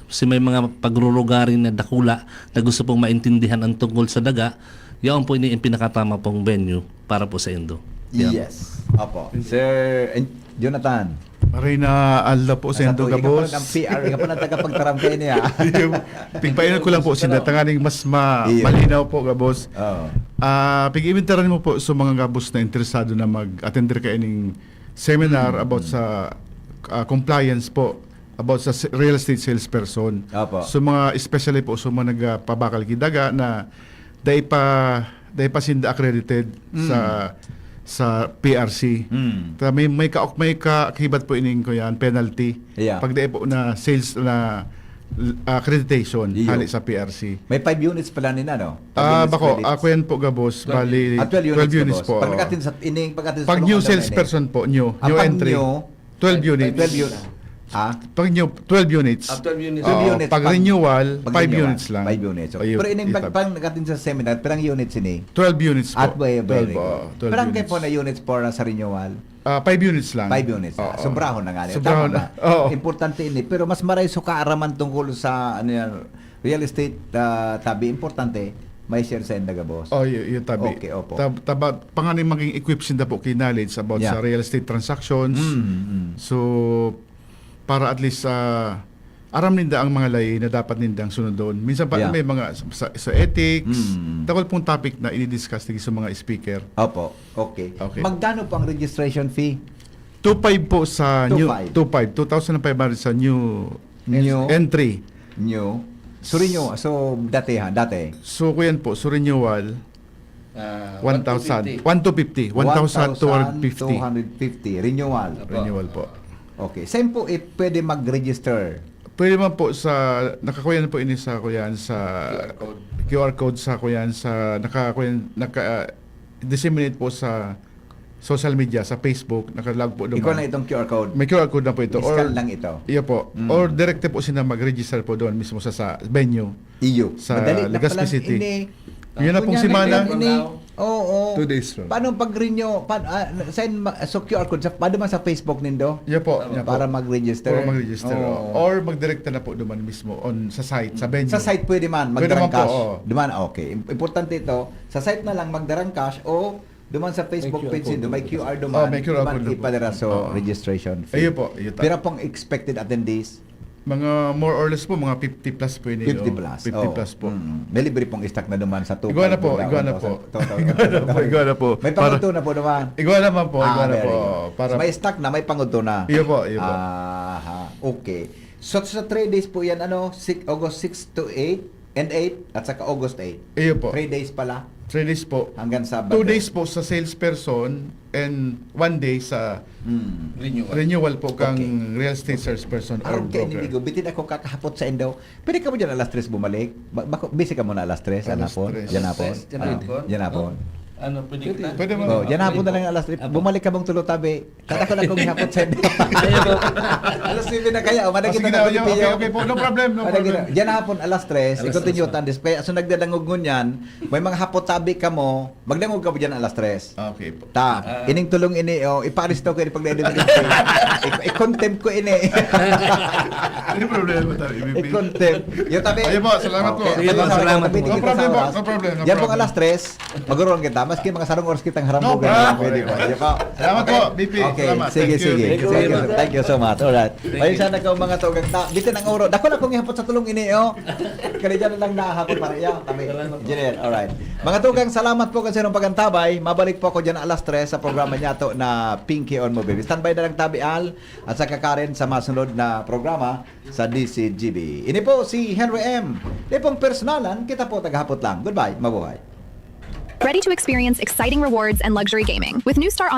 si may mga pagrurugaring na dakula na gusto pong maintindihan ang tungkol sa daga, yaon po ini ang pinakatama pong venue para po sa indo. Yan. Yes. Opo. Sir En-, Jonathan. Maray na aldaw po sa Nasa indo, to, ikaw gabos. pala ang P R, ikaw pala ang tagapagtaram kayo niya. Tigpaingon ko lang po, sinda, tanganing mas ma-, Iyo. malinaw po, gabos. Oo. Ah, pag-iimbitaran mo po sa mga gabos na interesado na mag-attend kaining seminar Mm, about mm. sa, ah, compliance po, about sa s-, real estate salesperson. Opo. So, mga, especially po sa mga nagpabakal ki daga na dai pa, dai pa sinda accredited Mm. sa, sa P R C. Mm. Ta may, may ka-, may kaakibat po ining, kuyan, penalty. Yeah. Pag dai po na sales na, ah, accreditation Iyo. hali sa P R C. May five units pala nina, no? Five Ah, units bako, credits. ah, kuyan po, gabos, Twelve bali, units. Ah, twelve units twelve units gabos. po, Pag oo. nag-attend sa, ining pag-attend sa Pag new condominium. salesperson po, new, Ah, new pag entry. new, Twelve units. Twelve units. Ah? Pag new, twelve units. Ah, twelve units. Twelve Oo, units. pag Pag, renewal, pag five renewal, units lang. five units. Okay. Ayun, Pero ining pag, itab- pag nag-attend sa seminar, pirang units ini? Twelve units po. At by, by Twelve, record. oo, twelve Pirang units. kayo po na units for, ah, sa renewal? Ah, five units lang. Five units. Oo. Ah, sobrahon na nga. Sobrahon Tama na. ba? Oo. Importante ini. Pero mas maray so kaaraman tungkol sa, ano yan, real estate, ah, tabi. Importante, may share sa inda gabos. Oh, y-, yung tabi. Okay, opo. Tab-, taba-, panganing maging equipped sinda po ki knowledge about Yeah. sa real estate transactions. Mm, mm. So, para at least, ah, aram ninda ang mga layi na dapat nindang sunodon. Minsan pa Yeah. may mga sa, sa, sa ethics, Mm. dakul pong topic na ini-discuss digdi sa mga speaker. Opo. Okay. Okay. Magkano po ang registration fee? Two five po sa new, Two five. two five, two thousand five hundred sa new New. entry. New. So, renew-, so, dati ha, dati. So, kuyan po, so renewal, Ah, one thousand. one two fifty. One two fifty. One thousand two hundred fifty. One thousand two hundred fifty. Renewal. Opo. Renewal po. Okay. Saan po, eh, pwede mag-register? Pwede man po sa, nakakuyan po ini sa, kuyan, sa Q R code. Q R code sa, kuyan, sa, naka, kuyan, naka, ah, disseminate po sa social media, sa Facebook, nakalag po Ikaw duman. na itong Q R code. May Q R code na po ito. I-scan Or, lang ito. Iyo po. Mm. Or direkte po sila mag-register po doon mismo sa, sa venue. Iyo. Sa Madali na Legazpi palang City. ini. Yun na pong Kunya na semana. lang ini. Oo. Two days from. Paano pag-renew? Pa-, ah, send ma-, so Q R code, sa, paano man sa Facebook nindo? Iyo po, iyo po. Para mag-register? Para mag-register, Oo. oh. Or magdirekta na po duman mismo on sa site, sa venue. Sa site pwede man, Pwede man po, magdarang cash. oo. Duman, okay. Im-, importante ito, sa site na lang magdarang cash o duman sa Facebook May Q R page code nindo, may duman. Q R duman, Oh, may Q R duman code na po. ipadara sa Oo. registration fee. Ayun po, yun ta- Pira pong expected attendees? Mga more or less po, mga fifty plus po yun, Fifty oh. plus, Fifty oh. plus po. Mm. May libre pong stock na duman sa Igwa na po, two thousand, igwa na po. two thousand, two thousand. Igwa na po, igwa na po. May Para pangudto na po duman. Igwa naman po, Ah, igwa na very po. good. Para May stock na, may pangudto na. Iyo po, iyo po. Aha, okay. So, sa three days po yan, ano, six, August six to eight, and eight, at saka August eight. Iyo po. Three days pala. Three days po. Hanggang Sabado. Two days po sa salesperson and one day sa Mm. Renewal. renewal po kang Okay. real estate salesperson or Aron kay broker. Inigo, bitin ako kakahapot sa indo. Pwede ka mo dyan alas tres bumalik? Ba-, bako, busy ka muna alas tres, Alas yan hapon? tres. Yan hapon? Alas tres, yan Ah, hapon. yan hapon. No? Ano, pwede kita? Pwede mo. Oh, diyan hapon na lang alas tres. Apo. Bumalik ka mong tulo tabi. Kada ko lang kung hapon sa inyo. Ayaw po. Alas nuebe na kaya. O, Ah, madagit sige na na, tabi, okay, Pio. okay po. No problem, no Madagit na. problem. Diyan hapon, alas tres. Alas I-continue tres pa. Tan Display. Aso nagdadangog ngunyan, may mga hapot tabi ka mo, magdangog ka po dyan alas tres. Okay po. Ta, Ah. ining tulong ini, oh, iparis to kayo pag na-edit. I-contempt ko ini. Hindi problema tayo, E V P. I-contempt. Yung tabi. Ayun po, salamat po. Okay, Sige po, salamat tabi, po. No kita problem sa po, oras. No problem, no Yan pong problem. alas tres, magurong kita. Maski mga sarong oras kitang harambog. No problem. Pwede po. Yan po. Salamat po, V P. Okay, Salamat. sige, Thank you. sige. Thank you Sige, very much. thank you so much. Alright. Thank Ayun you. sana ko mga tugang ta. Bitin ang oro. Dako na kong ihapot sa tulong ini, oh. Kaya dyan lang nahapon pare. Yeah, tabi. Salamat po. Engineer, alright. Mga tugang, salamat po kasi nung pagantabay. Mabalik po ako dyan alas tres sa programa niya to na Pinky on Movie. Standby na lang tabi, Al, at saka Karen sa masunod na programa sa D C G B. Ini po si Henry M. Di pong personalan, kita po tagahapot lang. Goodbye, mabuhay. Ready to experience exciting rewards and luxury gaming with New Star